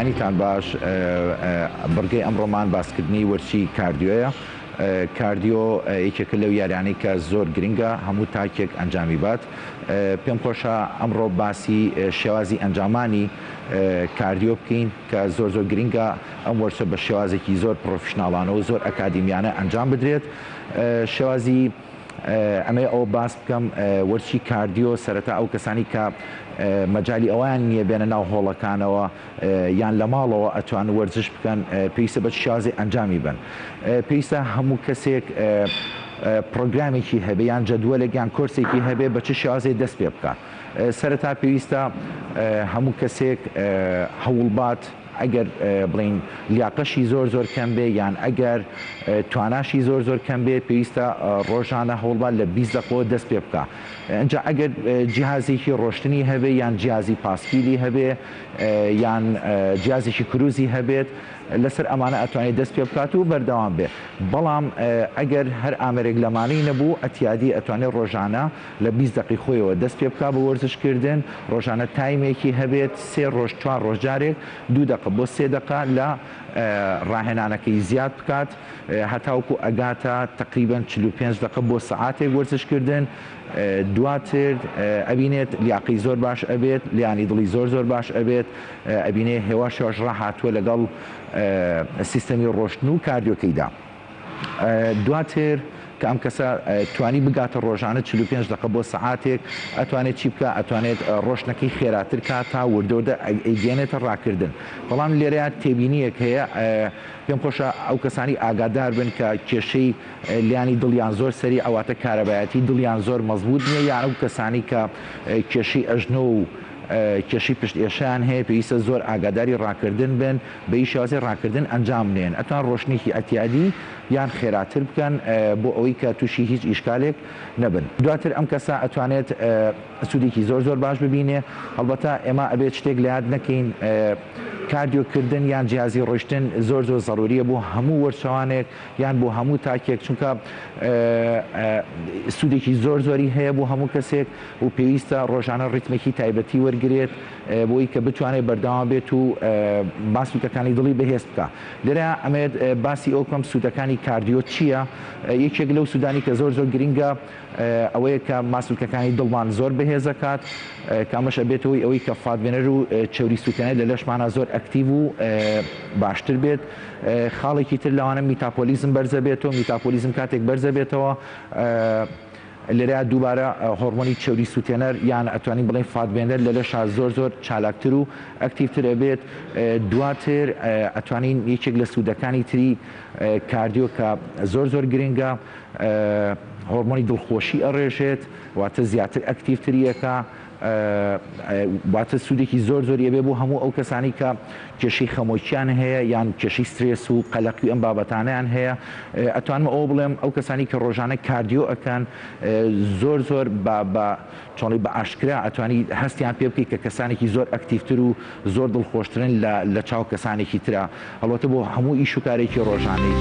بەیانیتان باش بڕگەی ئەمڕۆمان باسکردنی وەرزشی کاردیۆیە کاردیۆ یەکێکە لەو یاریانەی کە زۆر گرنگە هەموو تاکێک ئەنجامی بات پێم خۆشە ئەمڕۆ باسی شێوازی ئەنجامانی کاردیۆ بکەین کە زۆر زۆر گرنگە ئەم وەرزشە بە شێوازێکی زۆر پڕۆفیشناڵانە و زۆر ئەکادیمیانە ئەنجام بدرێت شێوازی ئەمەوێ ئەوە باس بکەم وەرزشی کاردیۆ سەرەتا ئەو کەسانی کە مەجالی ئەویان نییە بێنە ناو هۆڵەکانەوە یان لە ماڵەوە ئەتوان وەرزش بکەن پێویستە بە چ شێوازێ ئەنجامی بەن پێویستە هەموو کەسێک پرۆگرامێکی هەبێ یان جەدوەلێک یان کۆرسێکی هەبێ بە چ شێوازێ دەست پێ بکات سەرەتا پێویستە هەموو کەسێک هەوڵبات ئەگەر بڵین لیاقەشی زۆر زۆر کەم بێ یان ئەگەر تواناشی زۆر زۆر کەم بێ پێویستە ڕۆژانە هەوڵبات لە 20 دەقەوە دەست پێ بکە ئینجا ئەگەر جیهازێکی ڕۆشتنی هەبێ یان جیازی پاسکیلی هەبێ یان جیازێکی کروزی هەبێت لەسەر ئەمانە ئەتوانێت دەست پێ بکات و بەردەوام بێ بەڵام ئەگەر هەر ئامێرێک لەمانەی نەبوو ئەتیادی ئەتوانێت ڕۆژانە لە 20 دەقی خۆیەوە دەست پێ بکا بۆ وەرزش کردن ڕۆژانە تایمێکی هەبێت سێ ڕۆژ چوار ڕۆژ جارێک دوو دەقە بۆ سێ دەقە لە ڕاهێنانەکەی زیاد بکات هەتاوەکو ئەگاتە تەقریبەن 45 دەقە بۆ سەعاتێک وەرزش کردن دواتر ئەبینێت لیاقەی زۆر باش ئەبێت لیانی دڵی زۆر زۆر باش ئەبێت ئەبینێ هێواش هێواش ڕاهاتووە لەگەڵ سیستەمی ڕۆشتن و کاردیۆکەیدا دواتر کە ئەم کەسە توانی بگاتە ڕۆژانە 45 دقە بۆ سەعاتێک ئەتوانێت چی بکە ئەتوانێت ڕۆشتنەکەی خێراتر کا تا وردەوردە ئەیگەێنێتە ڕاکردن بەڵام لێرەیە تێبینیەک هەیە پێم خۆشە ئەو کەسانی ئاگادار بن کە کێشەی لیانی دڵیان زۆر سەریعە واتە کارەبایەتی دڵیان زۆر مەزبوط نییە یان ئەو کەسانی کە کێشەی ئەژنۆ و. کێشەی پشت ئێشەیان هەیە پێویستە زۆر ئاگاداری ڕاکردن بن بەی شێوازی ڕاکردن ئەنجام نێن ئەتوان ڕۆشتنێکی ئەتیادی یان خێراتر بکەن بۆ ئەوەی کە تووشی هیچ ئیشکالێک نەبن دواتر ئەم کەسە ئەتوانێت سوودێکی زۆر زۆر باش ببینێ هەڵبەتە ئێمە ئەبێت شتێک لە یاد نەکەین cardio کردن یان جیازی ڕۆشتن زۆر زۆر زەروریە بۆ هەموو وەرچەوانێک یان بۆ هەموو تاکێک چونکە سوودێکی زۆر زۆری هەیە بۆ هەموو کەسێک و پێویستە ڕۆژانە ڕیتمێکی تایبەتی وەرگێت بۆی کە بتوانێت بەردەوام بێت و ماسولکەکانی دڵی بەهێز بکە لێرە ئەمێت باسی ئەو بکەم سوودەکانی cardio چییە یەکێک لەو سوودانی کە زۆر زۆر گرنگە ئەوەیە کە ماسولکەکانی دڵمان زۆر بەهێزەکات کە ئەمەش ئەبێتە هۆی ئەوەی کە fat burner و چەوری سووتێنەر لە لەشمانا زۆر active و باشتر بێت. خاڵێکی تر لەوانە میتاپۆلیزم بەرزەبێتەوە، میتاپۆلیزم کاتێک بەرزەبێتەوە لێرە دووبارە هۆرمۆنی چەوری سووتێنەر یان ئەتوانین بڵێین fat burner لە لەشا زۆر زۆر چالاکتر و active تر ئەبێت. دواتر ئەتوانین یەکێک لە سوودەکانی تری cardio کە زۆر زۆر گرنگە هۆرمۆنی دڵخۆشی ئەڕێژێت واتە زیاتر active تری ئەکا واتە سوودێکی زۆر زۆری ئەبێ بۆ هەموو ئەو کەسانی کە کێشەی خەمۆکیان هەیە یان کێشەی سترێس و قەلەقی ئەم بابەتانیان هەیە ئەتوانم ئەوە بڵێم ئەو کەسانی کە ڕۆژانە cardio ئەکەن زۆر زۆر بە بە چۆنی بە ئاشکرا ئەتوانی هەستیان پێ بکەیت کە کەسانێکی زۆر active تر و زۆر دڵخۆشترن لە لە چاو کەسانێکی ترا هەڵبەتە بۆ هەموو ئیش و کارێکی ڕۆژانەی.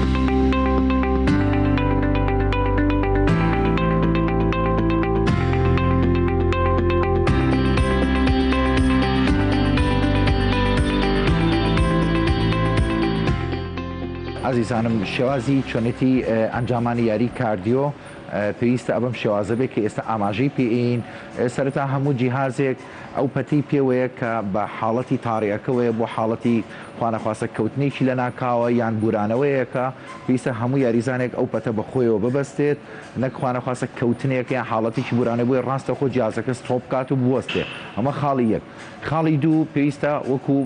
ئازیزانم شێوازی چۆنێتی ئەنجامانی یاری cardio پێویستە ئەبەم شێوازە بێت کە ئێستا ئاماژەی پێین سەرەتا هەموو جیهازێک ئەو پەتەی پێوەیە کە بە حاڵەتی تاڕیەکەوەیە بۆ حاڵەتی خوانەخواستە کەوتنێکی لەناکاوە یان بورانەوەیەکە، پێویستە هەموو یاریزانێک ئەو پەتە بە خۆیەوە ببەستێت، نەک خوانەخواستە کەوتنێک یان حاڵەتێکی بورانەوە بۆیە ڕاستەوخۆ جیهازەکە stop بکات و بوەستێ، ئەمە خاڵی یەک. خاڵی دوو، پێویستە وەکو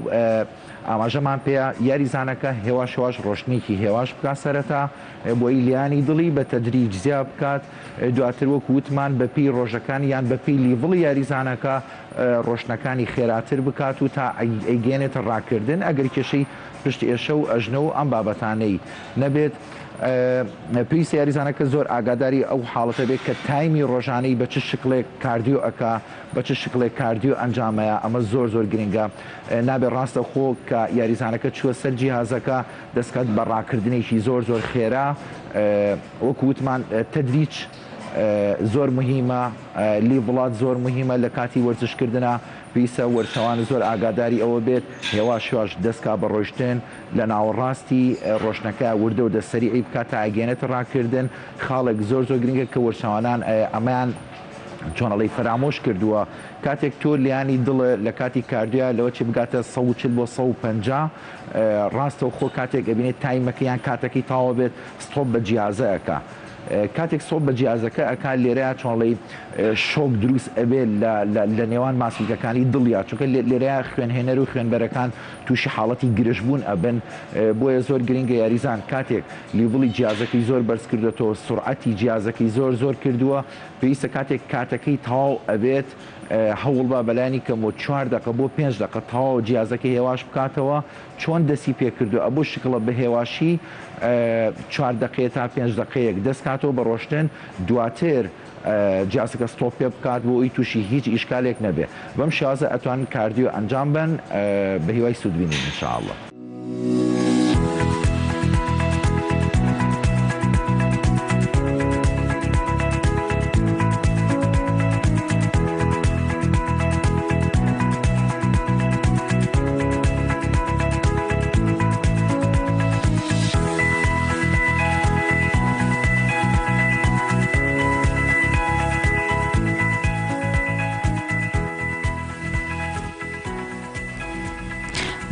ئاماژەمان پێیا یاریزانەکە هێواش هێواش ڕۆشتنێکی هێواش بکات سەرەتا بۆی لیانی دڵی بە تەدریج زیا بکات، دواتر وەکو وتمان بەپێی ڕۆژەکان یان بەپێی level ی یاریزانەکە ڕۆشتنەکانی خێراتر بکات و تا ئەیگەیەنێتە ڕاکردن ئەگەر کێشەی پشت ئێشە و ئەژنۆ و ئەم بابەتانەی نەبێت. پێویستە یاریزانەکە زۆر ئاگاداری ئەو حاڵەتە بێت کە time ی ڕۆژانەی بە چ شکڵێک cardio ئەکا بە چ شکڵێک cardio ئەنجامەیە ئەمە زۆر زۆر گرنگە نابێت ڕاستەخۆ کە یاریزانەکە چووە سەر جیهازەکە دەستکات بە ڕاکردنێکی زۆر زۆر خێرا وەکو وتمان تەدریج زۆر مهیمە level ات زۆر مهیمە لە کاتی وەرزش کردنا پێویستە وەرزشەوان زۆر ئاگاداری ئەوە بێت هێواش هێواش دەست کا بە ڕۆیشتن لە ناوەڕاستی ڕۆشتنەکە وردە وردە سەریعی بکات تا ئەگەیەنێتە ڕاکردن خاڵێک زۆر زۆر گرنگە کە وەرزشەوانان ئەمەیان چۆن ئەڵێی فەرامۆش کردووە کاتێک تۆ لیانی دڵ لە کاتی cardio یا لەوە چی بگاتە 140 بۆ 150 ڕاستەوخۆ کاتێک ئەبینێت time ەکە یان کاتەکەی تەواو بێت stop بە جیازە ئەکا کاتێک stop بە جیازەکە ئەکا لێرەیا چۆنڵی shock دروست ئەبێ لە نێوان ماسولکەکانی دڵیا چونکە لێرەیا خوێنهێنەر و خوێنبەرەکان تووشی حاڵەتی گرژبوون ئەبن بۆیە زۆر گرنگە یاریزان کاتێک level ی جیازەکەی زۆر بەرز کردوێتەوە سرعەتی جیازەکەی زۆر زۆر کردووە پێویستە کاتێک کاتەکەی تەواو ئەبێت هەوڵبا بەلانی کەمەوە چوار دەقە بۆ پێنج دەقە تەواو جیازەکە هێواش بکاتەوە چۆن دەستی پێکردوە ئەبۆ شکڵە بە هێواشی چوار دەقەیە تا پێنج دەقەیەک دەست کاتەوە بە ڕۆشتن دواتر جیازەکە stop پێ بکات بۆ ئەوی تووشی هیچ ئیشکالێک نەبێ بەم شێوازە ئەتوانن cardio ئەنجام بەن بە هیوای سوودبینین ان شاء اللە.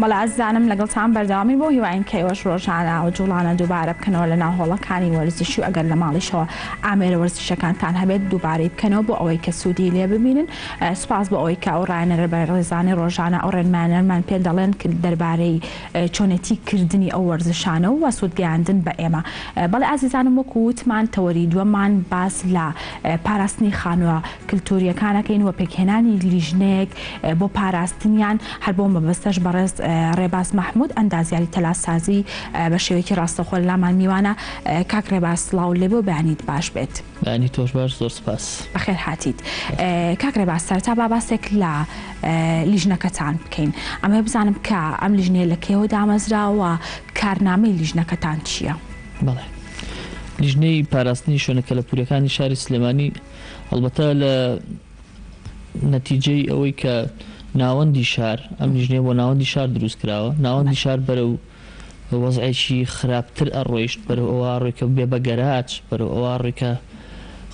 بەڵێ ئازیزانم لەگەڵتان بەردەوامین بەو هیواین کە ئێوەش ڕۆژانە ئەو جوڵانە دووبارە بکەنەوە لە ناو هۆڵەکانی وەرزشی و ئەگەر لە ماڵیشەوە ئامێرە وەرزشیەکانتان هەبێت دووبارەی بکەنەوە بۆ ئەوەی کە سوودی لێ ببینن سوپاس بۆ ئەوەی کە ئەو ڕاهێنەرە بەڕێزانەی ڕۆژانە ئەو ڕێنمایانەمان پێ دەڵێن دەربارەی چۆنێتی کردنی ئەو وەرزشانە و سوود گەیاندن بە ئێمە. بەڵێ ئازیزانم وەکو وتمان تەوەری دووەممان باس لە پاراستنی خانووە کلتورییەکان ئەکەین و پێکهێنانی لیژنەیەک بۆ پاراستنیان، هەر بەو مەبەستەش بەڕێز ڕێباز مەحمود ئەندازیاری تەلارسازی بە شێوەیەکی ڕاستەوخۆ لەلامان میوانە. کاک ڕێباز سڵاو لێبێ و بەیانیت باش بێت. بەیانی تۆش باش زۆر سوپاس. بەخێر هاتیت. کاک ڕێباز سەرەتا با باسێک لە لیژنەکەتان بکەین. ئەمەوێ بزانم کە ئەم لیژنەیە لە کەیەوە دامەزراوە، کارنامەی لیژنەکەتان چییە؟ بەڵێ. لیژنەی پاراستنی شوێنە کەلەپوورییەکانی شاری سلێمانی هەڵبەتە لە نەتیجەی ئەوەی کە ناوەندی شار، ئەم لیژنەیە بۆ ناوەندی شار دروست کراوە، ناوەندی شار بەرەو وەزعێکی خراپتر ئەڕۆیشت، بەرەو ئەوە ئەڕۆی کە ببێ بە گەراج، بەرەو ئەوە ئەڕۆی کە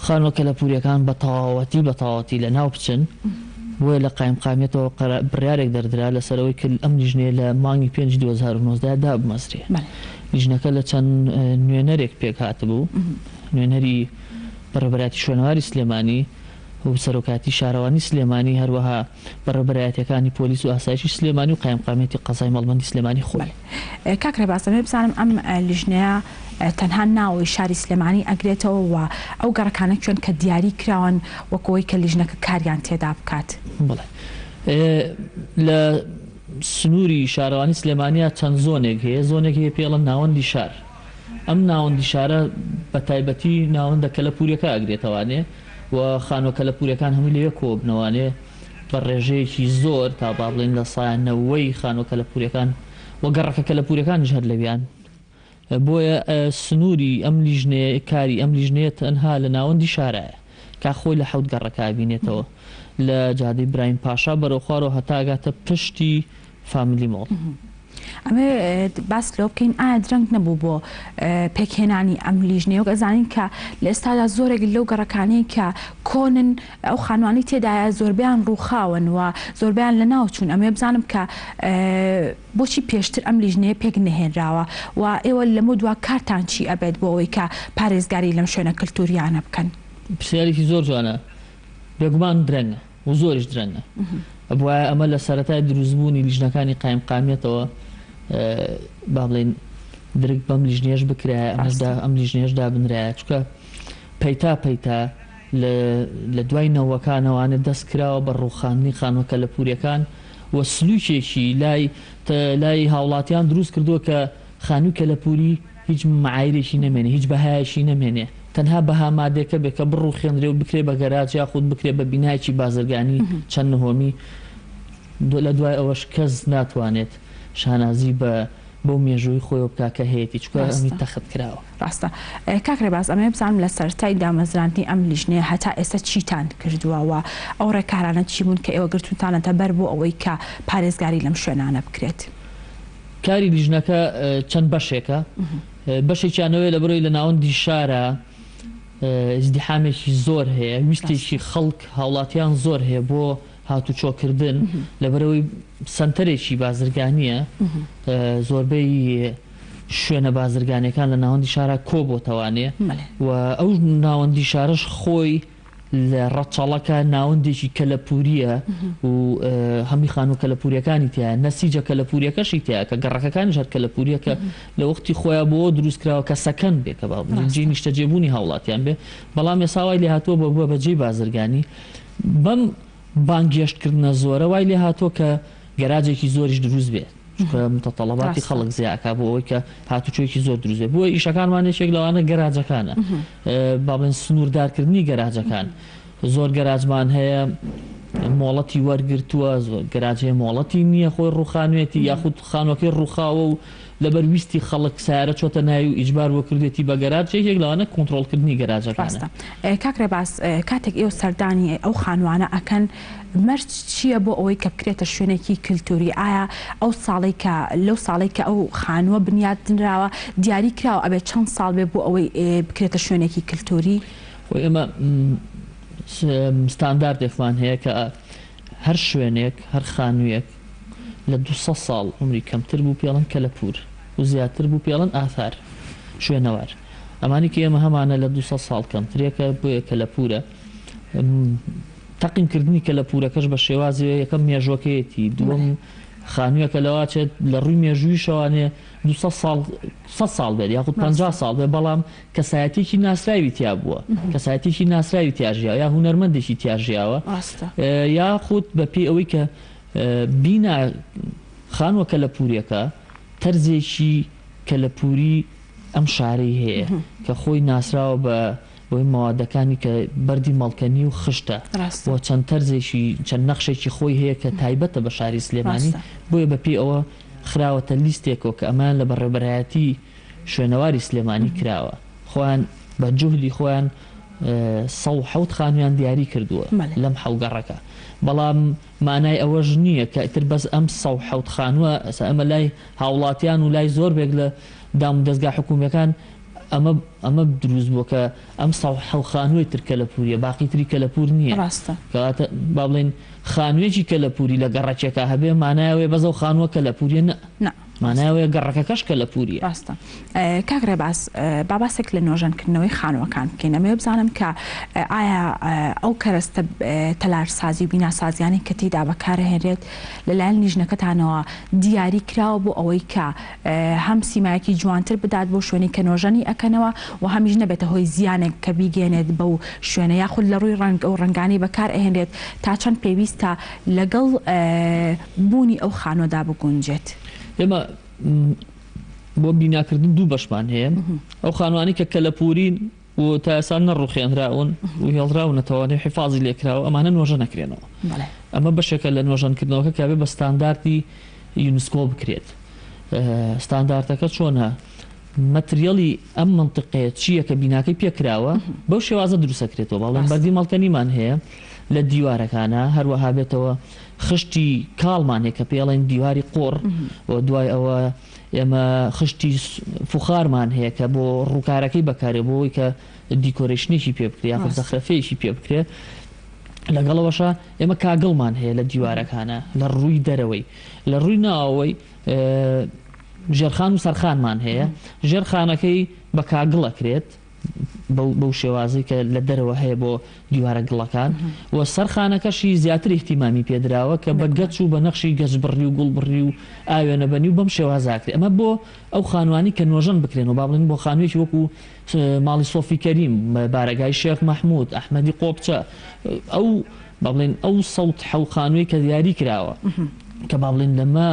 خانووە کەلەپوورییەکان بە تەواوەتی بە تەواوەتی لە ناو بچن. بۆیە لە قایمقامیەتەوە بڕیارێک دەردرا لەسەر ئەوەی کە ئەم لیژنەیە لە مانگی پێنجی 2019 دابمەزرێ. لیژنەکە لە چەند نوێنەرێک پێک هاتبوو، نوێنەری بەڕێوەبەرایەتی شوێنەواری سلێمانی و سەرۆکایەتی شارەوانی سلێمانی، هەروەها بەڕێوەبەرایەتییەکانی پۆلیس و ئاسایشی سلێمانی و قایمقامیەتی قەزای مەڵبەندی سلێمانی خۆی. بەڵێ کاک ڕێباز دەمەوێت بزانم ئەم لیژنەیە تەنها ناوەوەی شاری سلێمانی ئەگرێتەوە و ئەو گەڕەکانە کوێن کە دیاری کراون وەک ئەوەی کە لیژنەکە کاریان تێدا بکات؟ بەڵێ لە سنووری شارەوانی سلێمانیا چەند زۆنێک هەیە، زۆنێک هەیە پێی ئەڵێن ناوەندی شار، ئەم ناوەندی شارە بە تایبەتی ناوەندە کەلەپووریەکە ئەگرێتەوانێ و خانووە کەلەپووریەکان هەمووی لەوێ کۆبنەوانێ بە ڕێژەیەکی زۆر تا با بڵێین لە سایە نەوەی خانووە کەلەپووریەکان و گەڕەکە کەلەپووریەکانیش هەر لەویان بۆیە سنووری ئەم لیژنەیە کاری ئەم لیژنەیە تەنها لە ناوەندی شارایە کا خۆی لە حەوت گەڕەکە ئەبینێتەوە لە جادەی برایم پاشا بەرەو خوارەوە هەتا ئەگاتە پشتی فاملی مۆڵ. ئەمەوێت باس لەوە بکەین ئایا درەنگ نەبوو بۆ پێکهێنانی ئەم لیژنەیە وەک ئەزانین کە لە ئێستادا زۆرێک لەو گەڕەکانەی کە کۆنن ئەو خانوانەی تێدایە زۆربەیان ڕووخاون و زۆربەیان لەناو چوون ئەمەوێت بزانم کە بۆچی پێشتر ئەم لیژنەیە پێک نەهێنراوە و ئێوە لەمە دوا کارتان چی ئەبێت بۆ ئەوەی کە پارێزگاری لەم شوێنە کلتوریانە بکەن؟ پرسیارێکی زۆر جوانە بێگومان درەنگە و زۆریش درەنگە. ئەبوایە ئەمە لە سەرەتای دروستبوونی لیژنەکانی قایمقامیەتەوە با بڵێین درک بەم لیژنەیەش بکرایە، ئەمەش ڕاستە. ئەم لیژنەیەش دابنرایە، چونکە پەیتا پەیتا لە لە دوای نەوەکانەوانێ دەست کراوە بە ڕووخاندنی خانووە کەلەپوورییەکان و سلووکێکی لای لای هاوڵاتیان دروست کردووە کە خانووی کەلەپووری هیچ معایرێکی نەمێنێ، هیچ بەهایەکی نەمێنێ، تەنها بەها مادێکە بێ کە بڕوخێنرێ و بکرێ بە گەراج یاخود بکرێ بە بینایەکی بازرگانی چەند نهۆمی، لە دوای ئەوەش کەس ناتوانێت شانازی بە بەو مێژووی خۆیەوە بکا کە هەیەتی، چونکە ئەمی ڕاستە. تەخت کراوە. ڕاستە. کاک ڕێباز ئەمەوێ بزانم لە سەرەتای دامەزراندنی ئەم لیژنەیە هەتا ئێستا چیتان کردووە و ئەو ڕێکارانە چی بوون کە ئێوە گرتووتانەتە بەر بۆ ئەوەی کە پارێزگاری لەم شوێنانە بکرێت؟ کاری لیژنەکە چەند بەشێکە، بەشێکیان ئەوەیە لەبەرئەوەی لە ناوەندی شارا ئیزدیحامێکی زۆر هەیە، ویستێکی خەڵک هاوڵاتیان زۆر هەیە بۆ هاتوچۆکردن، لەبەرئەوەی سەنتەرێکی بازرگانییە، زۆربەی شوێنە بازرگانییەکان لە ناوەندی شارا کۆبۆتەوانێ و ئەو ناوەندی شارەش خۆی لە ڕەچەڵەکە ناوەندێکی کەلەپوورییە و هەمووی خانووە کەلەپوورییەکانی تیایە، نەسیجە کەلەپوورییەکەشی تیایە کە گەڕەکەکانیش هەر کەلەپوورییە کە لە وەختی خۆیا بۆ دروست کراوە کە سەکەن بێ کە با بڵێین جێی ڕاستە. نیشتەجێبوونی هاوڵاتیان بێ، بەڵام ئێستا وای لێهاتووە بە بووە بە جێی بازرگانی بەم بانگهێشتکردنە زۆرە وای لێهاتووە کە گەراجێکی زۆریش دروست بێ. چونکە متطلباتی ڕاستە. خەڵک زیا ئەکا بۆ ئەوەی کە هاتوچۆیەکی زۆر دروست بێ بۆیە ئیشەکانمان یەکێک لەوانە گەراجەکانە با بڵێن سنووردارکردنی گەراجەکان زۆر گەراجمان هەیە مۆڵەتی وەرگرتووە زۆر گەراج هەیە مۆڵەتی نییە خۆی ڕووخانوێتی یاخود خانوەکەی ڕووخاوە و لەبەر ویستی خەڵک سیارە چۆتە ناوی و ئیجبار بۆ کردێتی بە گەراج یەکێک لەوانە کۆنترۆڵکردنی گەراجەکانە. ڕاستە کاک ڕێباز کاتێک ئێوە سەردانی ئەو خانوانە ئەکەن مەرج چییە بۆ ئەوەی کە بکرێتە شوێنێکی کلتوری؟ ئایا ئەو ساڵەی کە لەو ساڵەی کە ئەو خانووە بنیات نراوە دیاری کراوە ئەبێت چەند ساڵ بێ بۆ ئەوەی بکرێتە شوێنێکی کلتوری؟ خۆی ئێمە ستانداردێکمان هەیە کە هەر شوێنێک هەر خانوویەک. لە 200 ساڵ عومری کەمتر بوو پێڵن کەلەپوور و زیاتر بوو پێڵن ئاثار، شوێنەوار. ئەمانەی کە ئێمە هەمانە لە 200 ساڵ کەمترێکە بۆیە کەلەپوورە. تەقیمکردنی کەلەپوورەکەش بە شێوازێ یەکەم مێژووەکەیەتی، دووەم خانوویەکە لەواچێت لە ڕووی مێژوویشەوانێ 200 ساڵ 100 ساڵ بێت یاخود 50 ساڵ بێت بەڵام کەسایەتیەکی ناسراوی تیا بووە، کەسایەتیەکی ناسراوی تیا ژیاوە یا هونەرمەندێکی تیا ژیاوە یاخود بە پێی ئەوەی کە بینا خانووە کەلەپووریەکە تەرزێکی کەلەپووری ئەم شارەی هەیە کە خۆی ناسراوە بە بۆی مەوادەکانی کە بەردی مەڵکەنی و خشتە و چەند تەرزێکی چەند نەخشێکی خۆی هەیە کە تایبەتە بە شاری سلێمانی بۆیە بە پێی ئەوە خراوەتە لیستێکەوە کە ئەمەیان لە بەڕێوەبەرایەتی شوێنەواری سلێمانی کراوە خۆیان بە جوهدی خۆیان 107 خانوویان دیاری کردووە لەم حەو گەڕەکە بەڵام مانای ئەوەش نییە کە ئیتر بەس ئەم 107 خانووە ئێستا ئێمە لای هاوڵاتیان و لای زۆربێک لە دامودەزگا حکوومییەکان ئەمە ئەمە دروست بووە کە ئەم 107 خانووەی تر کەلەپووریە باقی تری کەلەپوور نییە ڕاستە. کەواتە با بڵێین خانوویەکی کەلەپووری لە گەڕەکێکا هەبێ مانای ئەوەیە بەس ئەو خانووە کەلەپووریە نە. نا. مانای ئەوەیە گەڕەکەکەش کەلەپووریە. ڕاستە. کاک ڕێباز با باسێک لە نۆژەنکردنەوەی خانووەکان بکەین. ئەمەوێ بزانم کە ئایا ئەو کەرەستە تەلارسازی و بیناسازیانەی کە تێیدا بەکارئەهێنرێت لەلایەن لیژنەکەتانەوە دیاری کراوە بۆ ئەوەی کە هەم سیمایەکی جوانتر بدات بەو شوێنەی کە نۆژەنی ئەکەنەوە و هەمیش نەبێتە هۆی زیانێک کە بیگەیەنێت بەو شوێنە یاخود لە ڕووی ڕەنگ ئەو ڕەنگانەی بەکار ئەهێنرێت تا چەند پێویستە لەگەڵ بوونی ئەو خانووەدا بگونجێت. ئێمە بۆ بیناکردن دوو بەشمان هەیە، ئەو خانووانەی کە کەلەپوورین و تا ئێستا نەڕوخێنراون و هێڵراونەتەوە نێو حیفازی لێکراوە ئەمانە نۆژە نەکرێنەوە. ئەمە بەشێکە لە نۆژەنکردنەوەکە کە بێ بە ستاندارتی یونسکۆ بکرێت. ستاندارتەکە چۆنە؟ مەتریەڵی ئەم مەنتیقەیە چییە کە بیناکەی پێ کراوە بەو شێوازە دروستەکرێتەوە. بەڵێن بەردی مەڵکەنیمان هەیە لە دیوارەکانە، هەروەها بێتەوە خشتی کاڵمان هەیە کە پێڵێن دیواری قوڕ و دوای ئەوە ئێمە خشتی فوخارمان هەیە کە بۆ ڕووکارەکەی بەکارێ بۆ ئەوەی کە decoration ێکی پێ بکرێ یاخود زەخرەفەیەکی پێ بکرێ. لەگەڵەوەشە ئێمە کاگڵمان هەیە لە دیوارەکانە لە ڕووی دەرەوەی، لە ڕووی ناوەوەی ژێرخان و سەرخانمان هەیە. ژێرخانەکەی بە کاگڵ ئەکرێت بەو شێوازەی کە لە دەرەوە هەیە بۆ دیوارە گڵەکان و سەرخانەکەشی زیاتر ئیهتیمامی پێدراوە کە بە گەچ و بە نەخشی گەچبڕی و گوڵبڕی و ئاوێنەبەنی و بەم شێوازە ئەکرێت. ئەمە بۆ ئەو خانووانەی کە نۆژەن بکرێنەوە، با بڵێین بۆ خانوویەکی وەکو ماڵی سۆفی کەریم، بارەگای شێخ مەحموود، ئەحمەدی قۆپچە، ئەو با بڵێین ئەو سەد حەو خانووەی کە دیاری کراوە کە با بڵێین لەمە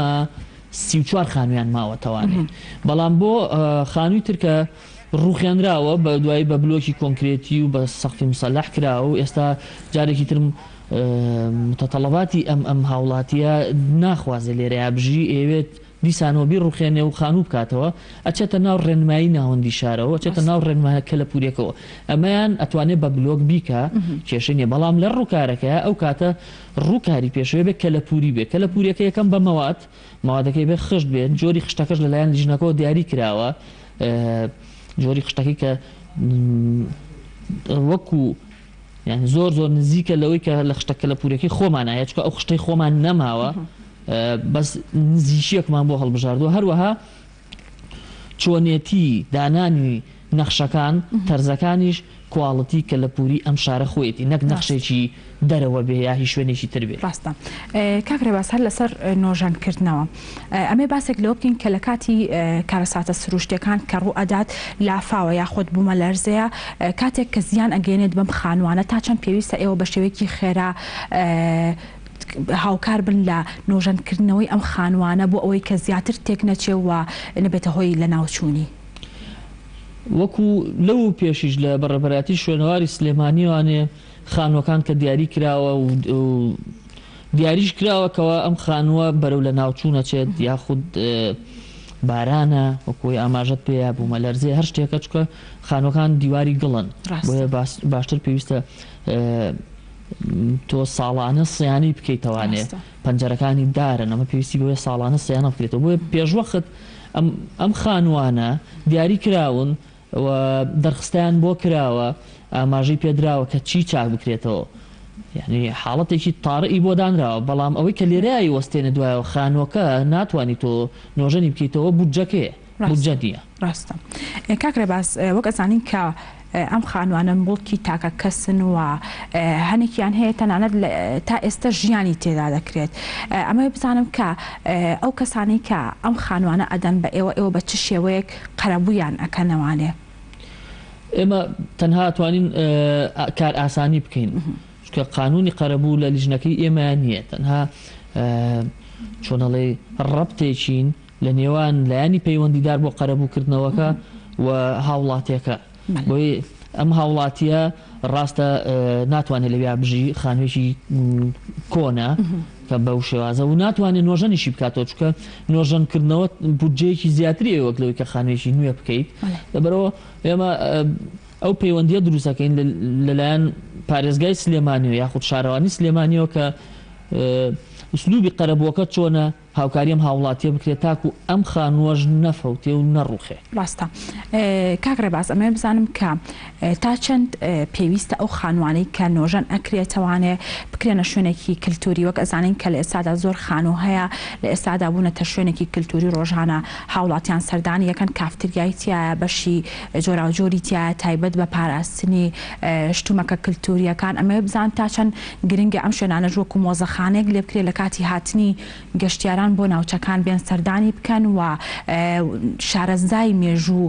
34 خانوویان ماوەتەوانێ. بەڵام بۆ خانووی تر کە ڕووخێنراوە بە دوایی بە بلۆکی کۆنکرێتی و بە سەقفی مسەلەح کراوە و ئێستا جارێکی تر متطلباتی ئەم ئەم هاوڵاتیە ناخوازێ لێرەیا بژی ئەیەوێت دیسانەوە بیڕوخێنێ و خانوو بکاتەوە ئەچێتە ناو ڕێنمایی ناوەندی شارەوە ئەچێتە ناو ڕێنمایە کەلەپوریەکەوە ئەمەیان ئەتوانێ بە بلۆک بیکا کێشەی نیە بەڵام لە ڕووکارەکەیا ئەو کاتە ڕووکاری پێشەوەی بێ کەلەپوری بێ کەلەپوریەکە یەکەم بە مەواد مەوادەکەی بێ خشت بێت جۆری خشتەکەش لەلایەن لیژنەکەوە دیاری کراوە جۆری خشتەکەی کە وەکو یعنی زۆر زۆر نزیکە لەوەی کە لە خشتە کەلەپوورەکەی خۆمان هەیە چونکە ئەو خشتەی خۆمان نەماوە بەس نزیکیەکمان بۆ هەڵبژاردووە هەروەها چۆنێتی دانانی نەخشەکان تەرزەکانیش کواڵتی کەلەپووری ئەم شارە خۆیەتی نەک نەخشێکی دەرەوە بێ یا هی شوێنێکی تر بێ. ڕاستە کاک ڕێباز هەر لەسەر نۆژەن کردنەوە ئەمێ باسێک لەوە بکەین کە لە کاتی کارەساتە سروشتیەکان کە ڕوو ئەدات لافاوە یاخود بوومەلەرزەیە کاتێک کە زیان ئەگەیەنێت بەم خانوانە تا چەند پێویستە ئێوە بە شێوەیەکی خێرا هاوکار بن لە نۆژەن کردنەوەی ئەم خانوانە بۆ ئەوەی کە زیاتر تێک نەچێ و نەبێتە هۆی لەناوچوونی. وەکو لەو پێشیش لە بەڕێوەبەرایەتی شوێنەواری سلێمانیوانێ خانووەکان کە دیاری کراوە و دیاریش کراوە کەوا ئەم خانووە بەرەو لەناوچوون ئەچێت یاخود بارانە وەکو ئاماژەت پێیا بوومەلەرزەیە هەر شتێکە چونکە خانووەکان دیواری گڵن بۆیە باشتر پێویستە تۆ ساڵانە سیانەی بکەیتەوانێ پەنجەرەکانی دارن ئەمە پێویستی بۆیە ساڵانە سیانە بکرێتەوە بۆیە پێشوەخت ئەم ئەم خانووانە دیاری کراون و دەرخستەیان بۆ کراوە، ئاماژەی پێدراوە کە چی چاک بکرێتەوە. یانی حاڵەتێکی تارئی بۆ دانراوە بەڵام ئەوەی کە لێرەیە وەستێنە دوایەوە خانووەکە ناتوانی تۆ نۆژەنی بکەیتەوە بودجەکەیە بودجە نییە. ڕاستە کاک ڕێباز وەک ئەزانین کە ئەم خانوانە موڵکی تاکە کەسن و هەنێکیان هەیە تەنانەت تا ئێستا ژیانی تێدا دەکرێت ئەمەوێ بزانم کە ئەو کەسانەی کە ئەم خانوانە ئەدەن بە ئێوە ئێوە بە چ شێوەیەک قەرەبوویان ئەکەنەوانێ؟ ئێمە تەنها ئەتوانین کارئاسانی بکەین چونکە قانونی قەرەبوو لە لیژنەکەی ئێمەیا نییە تەنها چۆن ئەڵێی ڕەبتێکین لە نێوان لایەنی پەیوەندیدار بۆ قەرەبووکردنەوەکە و هاوڵاتیەکە بۆیە ئەم هاوڵاتیە ڕاستە ناتوانێت لەویا بژی خانوێکی کۆنە کە بەو شێوازە و ناتوانێت نۆژەنیشی بکاتەوە چونکە نۆژەنکردنەوە بودجەیەکی زیاتری ئەوێ وەک لەوەی کە خانوێکی نوێ بکەیت لەبەرئەوە ئێمە ئەو پەیوەندیە دروستەکەین لەلایەن پارێزگای سلێمانیەوە یاخود شارەوانی سلێمانیەوە کە ئسلوبی قەرەبووەکە چۆنە هاوکاری ئەم هاوڵاتیە بکرێت تاکو ئەم خانووەش نەفەوتێ و نەڕوخێ. ڕاستە کاک ڕێباز ئەمەوێ بزانم کە تا چەند پێویستە ئەو خانوانەی کە نۆژەن ئەکرێتەوانێ بکرێنە شوێنێکی کلتوری وەک ئەزانین کە لە ئێستادا زۆر خانوو هەیە لە ئێستادا بوونەتە شوێنێکی کلتوری ڕۆژانە هاوڵاتیان سەردانی ئەکەن کافتریای تیایە بەشی جۆراوجۆری تیایە تایبەت بە پاراستنی شتومەکە کلتوریەکان ئەمەوێ بزانم تا چەند گرنگە ئەم شوێنانەش وەکو مۆزەخانەیەک لێ بکرێت لە کاتی هاتنی گەشتیاران بۆ ناوچەکان بێن سەردانی بکەن و شارەزای مێژوو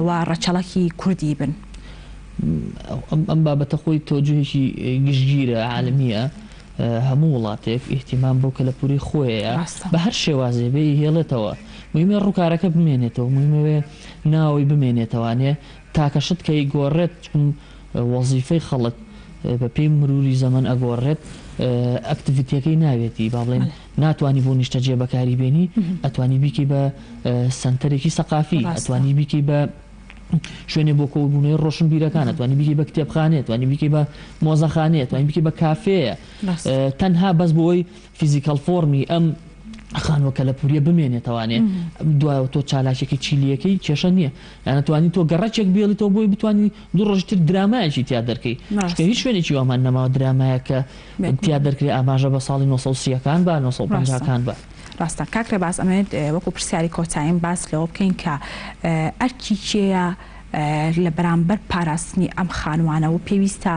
و ڕەچەڵەکی کوردی بن. ئەم بابەتە خۆی تەوجوهێکی گشتگیرە، عالمییە، هەموو وڵاتێک ئیهتیمام بەو کەلەپوورەی خۆیەیە بە هەر شێوازێ بێ ئیهێڵێتەوە. موهیمە ڕووکارەکە بمێنێتەوە، موهیمە وێ ناوەوەی بمێنێتەوانێ تاکە شت کە ئیگۆڕێت چون وەزیفەی خەڵک بە پێی مروری زەمەن ئەگۆڕێت ئەکتڤیتیەکەی ناوێتی با بڵێین ناتوانی بۆ نیشتەجێ بەکاری بێنی ئەتوانی بیکەی بە سەنتەرێکی سەقافی ئەتوانی بیکەی بە شوێنێ بۆ کۆبوونەوەی ڕۆشنبیرەکان ئەتوانی بیکەی بە کتێبخانەیە توانی بیکەی بە مۆزەخانەیە توانی بیکەی بە کافێیە تەنها بەس بۆی physical form ی ئەم خانووە کەلەپوریە بمێنێتەوانێ دوایەوە تۆ چالاکیەکەی چیلیەکەی کێشە نییە یان توانی تۆ گەڕەکێک بێڵیتەوە بۆی بتانی دوو ڕۆژی تر درامایەکی تیا دەرکەی چونکە هیچ شوێنێکی وامان نەماوە درامایەک کە تیا دەرکرێ ئاماژە بە ساڵی 930 ەکان با 950 کان با. ڕاستە کاک ڕێباز ئەمەوێت وەکو پرسیاری کۆتاییم باس لەوە بکەین کە ئەرکی کێیە لە بەرامبەر پاراستنی ئەم خانوانە و پێویستە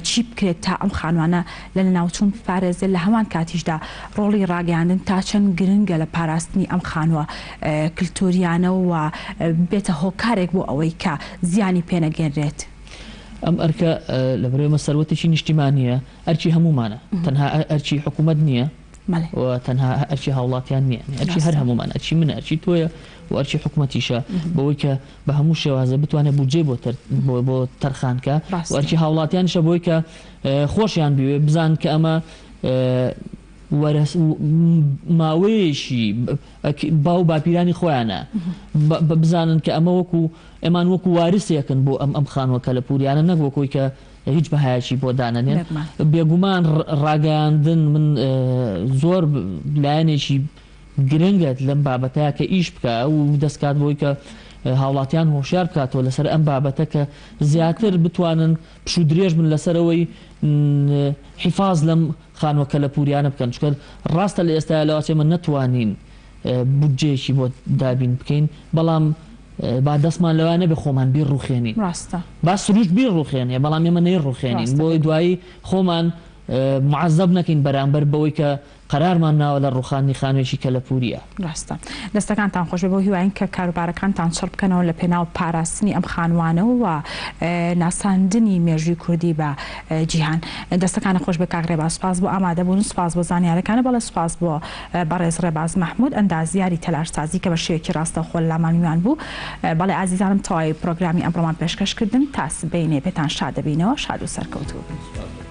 چی بکرێت تا ئەم خانوانە لە لەناوچوون بپارێزێت لە هەمان کاتیشدا ڕۆڵی ڕاگەیاندن تا چەند گرنگە لە پاراستنی ئەم خانووە کلتوریانە و ببێتە هۆکارێک بۆ ئەوەی کە زیانی پێنەگەنرێت. ئەم ئەرکە لەبەرئەوەی ئەمە سەروەتێکی نیشتیمانییە، ئەرکی هەموومانە، تەنها ئەرکی حکوومەت نییە و تەنها ئەرکی هاوڵاتیان نییە، ئەرکی هەر هەموومان، ئەرکی منە، ئەرکی تۆیە و ئەرکی حکوومەتیشە بەوەی کە بە هەموو شێوازێ بتوانێت بودجەی بۆ بۆ تەرخان کا و ئەرکی هاوڵاتیانیشە بۆی کە خۆشیان بیوێ بزان کە ئەمە وەرەس ماوەیەکی باو باپیرانی خۆیانە بزانن کە ئەمە وەکو ئەمان وەکو وارسێکن بۆ ئەم ئەم خانووە کەلەپوریانە نەک وەکۆی کە هیچ بەهایەکی بۆ دانەنێن بێگومان ڕاگەیاندن من زۆر لایەنێکی گرنگە لەم بابەتە کە ئیش بکا و دەست کات بۆی کە هاوڵاتیان هۆشیار بکاتەوە لەسەر ئەم بابەتە کە زیاتر بتوانن پشوو درێژ بن لەسەر ئەوەی حیفاز لەم خانووە کەلەپوریانە بکەن چونکە ڕاستە لە ئێستایا لەواچێ ئێمە نەتوانین بودجەیەکی بۆ دابین بکەین بەڵام با دەستمان لەوە نەبێ خۆمان بیڕوخێنین ڕاستە با سروشت بیڕوخێنێ بەڵام ئێمە نەیڕوخێنین بۆی دوایی خۆمان معەزەب نەکەین بەرامبەر بەوەی کە قەرارمان ناوە لە ڕووخاندنی خانووێکی کەلەپوورییە. ڕاستە. دەستەکانتان خۆش بێ. بەو هیوایەین کە کاروبارەکانتان چڕ بکەنەوە لە پێناو پاراستنی ئەم خانووانە و ناساندنی مێژووی کوردی بە جیهان. دەستەکانت خۆش بێ کاک ڕێباز. سوپاس بۆ ئامادەبوون، سوپاس بۆ زانیارەکانت. بەڵێ سوپاس بۆ بەڕێز ڕێباز مەحموود ئەندازیاری تەلارسازی کە بە شێوەیەکی ڕاستەوخۆ لە لامان میوان بوو. بەڵێ ئازیزانم تەواوی پرۆگرامی ئەمڕۆمان پێشکەش کردن. تا سبەینێ پێتان شاد دەبینەوە. شاد و سەرکەوتوو بن.